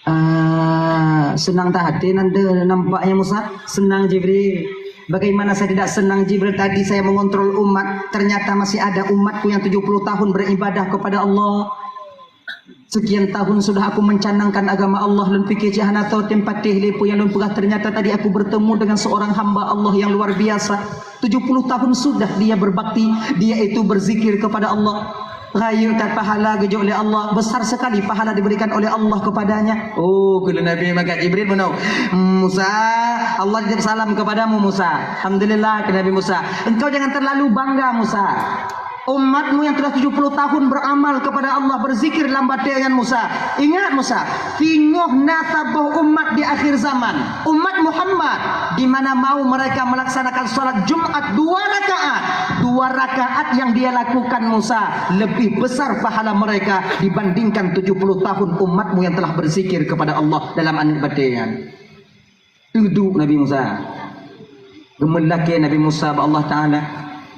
Ah, senang tak hati nanda nampaknya Musa? Senang Jibril. Bagaimana saya tidak senang Jibril, tadi saya mengontrol umat, ternyata masih ada umatku yang tujuh puluh tahun beribadah kepada Allah. Sekian tahun sudah aku mencanangkan agama Allah, lôn pikir cit hana tho tem patéh lé peue nyang lôn peugah, ternyata tadi aku bertemu dengan seorang hamba Allah yang luar biasa. Tujuh puluh tahun sudah dia berbakti, dia itu berzikir kepada Allah. Rayeuk that pahala geujok lé Allah, besar sekali pahala diberikan oleh Allah kepadanya. Oh, kheun Nabi malaikat Jibril meunoe, "Musa, Allah titip salam kepadamu Musa." "Alhamdulillah," kheun Nabi Musa. "Engkau jangan terlalu bangga Musa. Umatmu yang telah tujuh puluh tahun beramal kepada Allah, berzikir lam batée nyan Musa. Ingat Musa, singoh na saboh umat di akhir zaman, umat Muhammad, di mana mau mereka melaksanakan salat Jumat dua rakaat. Dua rakaat yang dia lakukan Musa lebih besar pahala mereka dibandingkan tujuh puluh tahun umatmu yang telah berzikir kepada Allah dalam aneuk batée nyan." Teuduek Nabi Musa. Geumeulakée Nabi Musa bak Allah Taala,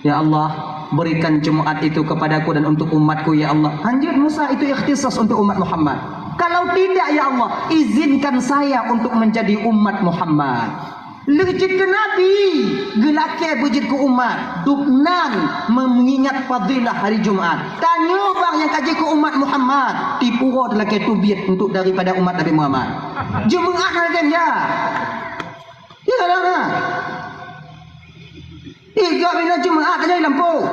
"Ya Allah, berikan Jumat itu kepadaku dan untuk umatku, ya Allah." Hanjeuet Musa, itu ikhtisas untuk umat Muhammad. "Kalau tidak, ya Allah, izinkan saya untuk menjadi umat Muhammad." Lheueh jeuet keu Nabi, geulakée beujeuet keu umat. Dubnan mengingat fadilah hari Jumat. Tanyoe bang nyang ka jeuet keu umat Muhammad, tipu woe lakée teubiet untuk daripada umat Nabi Muhammad. Jumat hana tem ya. Ya lah. Igab ina Jumat hanya lampu.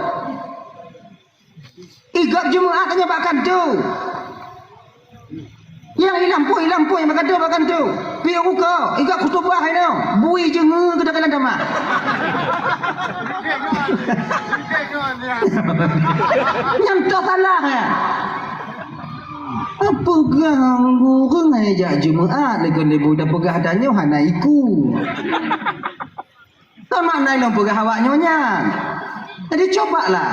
Igab Jumat hanya bak kantu. Yang ilam pun, ilam pun, yang bak kantu, bak kantu. Piye buka, igab khutubah ina. Bui jengu ke dalam dama. Nyang tak salah ya. Apa ganggu ureueng jak Jumaat lagu lebu dah peugah tanyoe hana iku. Kan makna ilong peugah awak nyoe nyan. Jadi cobalah.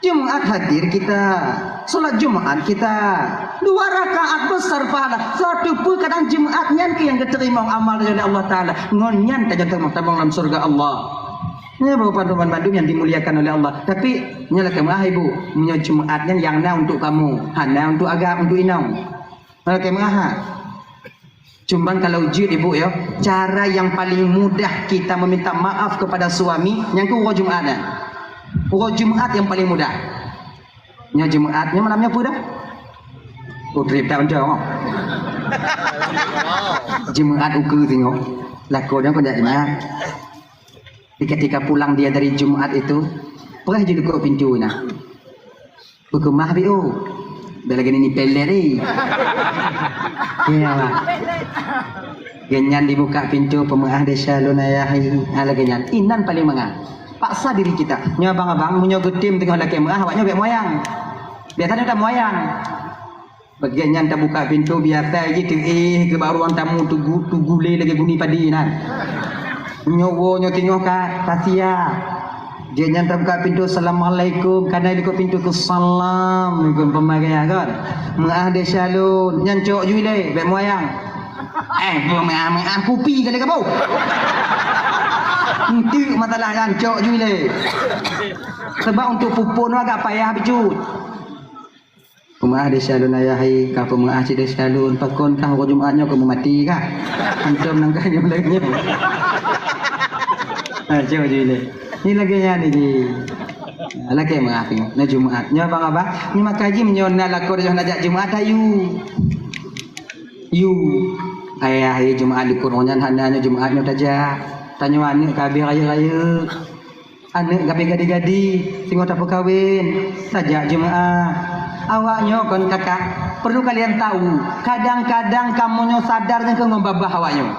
Jumaat hadir kita, salat Jumaat kita. Dua rakaat besar pahala. Satu pun kadang Jumaat nyan ke yang diterima amal dari Allah Taala. Ngon nyan tajak tamong dalam surga Allah. Nyoe baru panduman bandum yang dimuliakan oleh Allah. Tapi nyoe lakée meuah ibu, meunyoe Jumaat nyan yang na untuk kamu, hana untuk agak untuk inong. Lakée meuah. Cuman kalau jeuet ibu ya, cara yang paling mudah kita meminta maaf kepada suami, nyang keu uroe Jumaat nyan. Uroe Jumaat yang paling mudah. Nyoe Jumaat, nyoe malam nyoe peue dah? Oh, trip dah macam. Jumaat ukeue tengok. Lakoe nyoe kau dak ingat. Di ketika pulang dia dari Jumaat itu, preh je dukuk pintu nah. Beukeumah biu. Dah lagi ni pelet ni. Ya. Genyan dibuka pintu pemeuah desa lun ayah. Ha lagi nyan. Inan paling mangat. Paksa diri kita. Nyoe abang-abang meunyoe geutem teungoh lakée meuah awak nyoe bek moyang. Biasa dia tak moyang. Bagian nyan tabuka pintu biasa ji teuéh keu bak ruang tamu tugu tugule lagée guni padi nan. Nyoe woe nyoe teungoh ka tasia. Jih nyan tabuka pintoe, "Assalamualaikum." Kana likot pintoe keu salam, likot peumagai kan. "Meu'ah deh Syalun." Nyan cok jui lé, bèk meuyang. Eh, meu'ah-meu'ah kupi kali kamoe. Enteuk masalah nyan cok jui lé. Sebab untuk pupon agak payah bacut. "Peumeu'ah deh Syalun ayah hai, ka peumeu'ah cit deh Syalun, pakon kah uroe Jumat nyoe keu meumaté kah? Hantom nangka nyoe lagèe nyoe." Ha, cuba jih lé. Ni lagèe nyan ni jih. Ha, lakèe meu'ah teuh. Na Jumat. Nyoe bang abah, ni maka jih meunyoe na lakoe yoh na jak Jumat, ayu. Yu. Ayah hai, Jumat likot ngon nyan hana nyoe Jumat nyoe tajak. Tanyoe aneuk ka habéh rayeuk-rayeuk. Aneuk ka habéh gadih-gadih, singoh tapeukawen, tajak Jumat. Awaknyoe kon kakak, perlu kalian tahu, kadang-kadang kamoe nyoe sadar nyang keu ngon babah awaknyoe.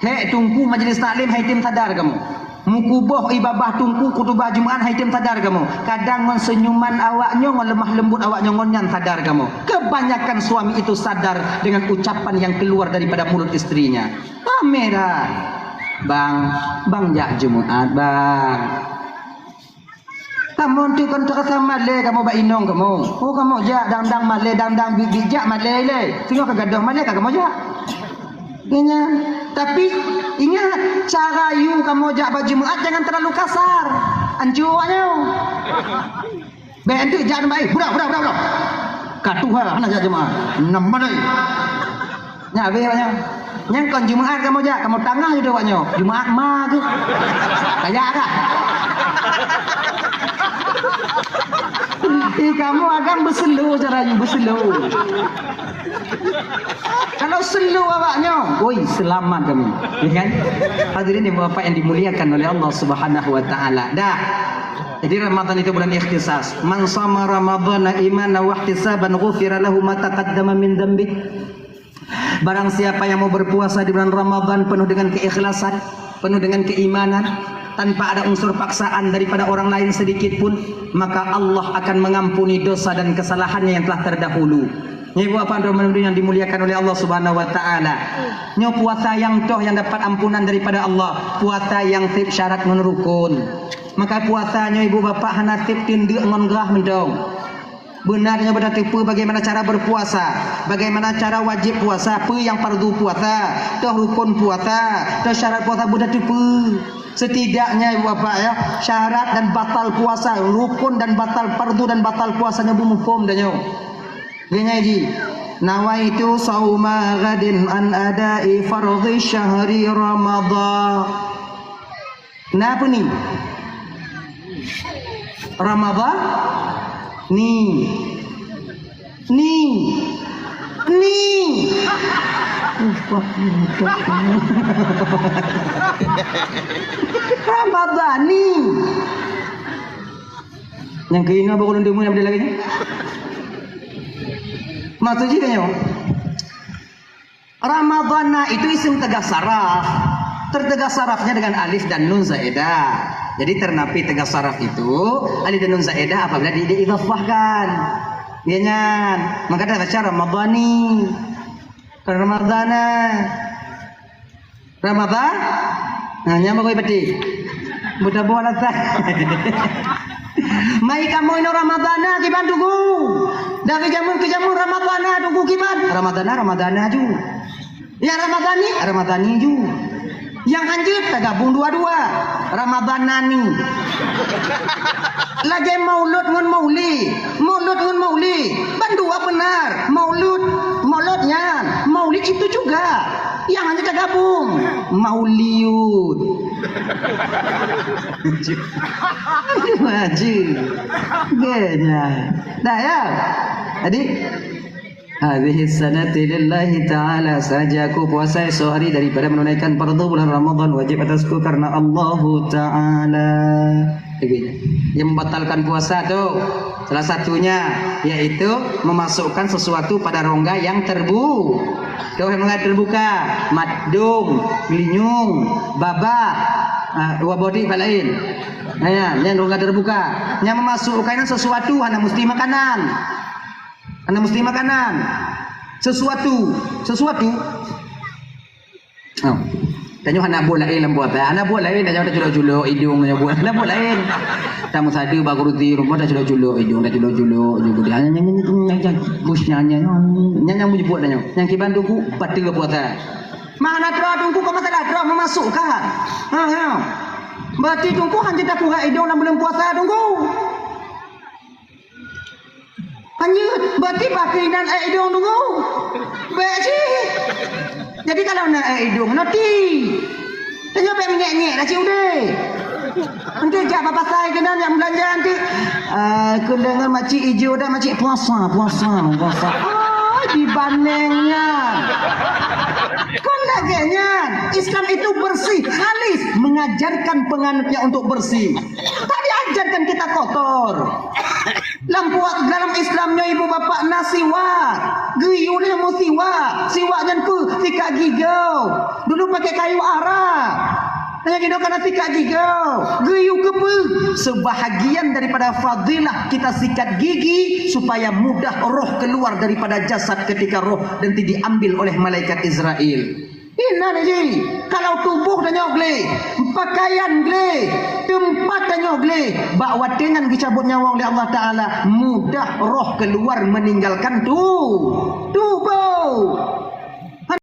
Hék teungku majelis taklim hai tem sadar kamoe. Meukuboh ié babah teungku khutubah Jumat hai tem sadar kamoe. Kadang ngon senyuman awaknyoe, ngon lemah lembut awaknyoe ngon nyan sadar kamoe. Kebanyakan suami itu sadar dengan ucapan yang keluar daripada mulut istrinya. Pameran. "Bang, bang jak Jumat, bang." Kamoe tu kon teurasa malèe kamoe bak inong kamoe. Oh, kamoe jak dang-dang malèe, dang-dang biet-biet jak malèe lé. Singoh ka gadôh malèe ka kamoe jak. Nyan. Tapi ingat, cara yue kamoe jak bak Jumat jangan terlalu kasar. Anjô awaknyoe. Bèk enteuk jak nyan baé, budak, budak, budak, budak. Ka tuha hana jak Jumat. Nam malèe. Nyan habéh awaknyoe. Nyan kon Jumat kamoe jak, kamoe tangah ju awaknyoe. Jumat ma geuh. Kaya kah? Ih, kamoe agam beuselo cara yue, beuselo. Kalau selo awaknyoe, oi, selamat kami. Ya kan? Hadirin ibu bapak yang dimuliakan oleh Allah Subhanahu wa taala. Dah. Jadi Ramadan itu bulan ikhtisas. "Man shama Ramadhana imanan wahtisaban ghufira lahu ma taqaddama min dzanbih." Barang siapa yang mau berpuasa di bulan Ramadan penuh dengan keikhlasan, penuh dengan keimanan, tanpa ada unsur paksaan daripada orang lain sedikit pun, maka Allah akan mengampuni dosa dan kesalahannya yang telah terdahulu. Nyoe buat apa, teman-teman yang dimuliakan oleh Allah Subhanahu wa taala. Nyoe puasa nyang toh nyang dapat ampunan daripada Allah, puasa nyang sép syarat ngon rukun. Maka puasa nyoe ibu bapak hana sép teundeuk ngon grah mantong. Beuna nyoe beutateupeue bagaimana cara berpuasa, bagaimana cara wajib puasa, peue nyang fardu puasa, toh rukun puasa, toh syarat puasa beutateupeue. Setidaknya ibu bapak ya, syarat dan batal puasa, rukun dan batal, fardu dan batal puasa nyoe beumuphom dah nyoe. Geunyai jih, "Nawaitu shauma ghadin an ada'i fardhi syahri Ramadhan." Na peue ni? Ramadhan? Ni. Ni. Ni. Ramadhan ni. Nyang keuinoe baru lôn deungoe nyang model lagèe nyan. Maksud jih nyoe, Ramadhana itu isim teugah saraf. Teuteugah sarafnya dengan alif dan nun zaidah. Jadi teunapi teugah saraf itu alif dan nun zaidah apabila di, diidhafahkan. Iya nyan. Maka dah baca Ramadhani. Ramadhana. Ramadhan? Nah, nyan baru pati. Buta buah rasa. Mai kamoe inoe Ramadhana kiban tugu. Dari jameun keu jameun Ramadhana tugu kiban. Ramadhana, Ramadhana ju. Nyang Ramadhani, Ramadhani ju. Nyang hanjeuet tagabung dua-dua. Ramadhanani. Lagèe maulud ngon mauli. Maulud ngon mauli. Bandua benar. Maulud, maulud nyan. Maulid itu juga. Nyang hana tagabung. Mauliud. Maju. Genya. Dah ya. Jadi, hadhihi sanati lillahi ta'ala saja, aku puasa esok hari daripada menunaikan fardu bulan Ramadan wajib atasku karena Allahu Ta'ala. Genya. Yang membatalkan puasa tu salah satunya yaitu memasukkan sesuatu pada rongga yang terbu-, rongga terbuka, madung, linyung, babah, ah, dua bodi lain. Nah, ya, yang rongga terbuka. Yang memasukkan sesuatu hana mesti makanan. Hana mesti makanan. Sesuatu, sesuatu. Oh. Tanyoe hana buet laén lam puasa, hana buet laén, tanyoe taculok-culok idong, tanyoe buet hana buet laén. Tameusadeue bak kurusi rumoh, taculok-culok idong, taculok-culok idong. Bus nyan, nyan, nyan, nyan meujeuet tanyoe. Nyang kiban Teungku bateue puasa. Mana droe Teungku, kok masalah droe meumasuk ka? Ha, ha. Berarti Teungku hana takurek idong lam buleuen puasa Teungku. Lanjut, berarti pakri nan air idong Teungku. Baik cit. Jadi kalau na air idong, nanti. Tanyoe bèk meungék-ngék dah cit udeh. Nanti jak bak pasai keunan jak meubelanja nanti. Ah, keu deungon makcik ijo dah makcik puasa, puasa, puasa. Oh, dibandingkan. Kon lagèe nyan. Islam itu bersih, khalis, mengajarkan penganutnya untuk bersih. Tak diajarkan kita kotor. Lam puasa dalam Islam nyoe ibu bapak na siwak. Geuyue nyoe meusiwak. Siwak nyan peue? Sikat gigi. Dulu pakai kayu ara. Hanya jinoe kana sikat gigi. Geuyue keupeue? Sebahagian daripada fadilah kita sikat gigi supaya mudah roh keluar daripada jasad ketika roh nanti diambil oleh malaikat Israel. Inan ji, kalau tuboh tanyoe gleh, pakaian gleh, teumpat tanyoe gleh, bak watèe nyan geucabot nyawöng lé Allah Taala, mudah roh keluar meninggalkan tu, tuboh.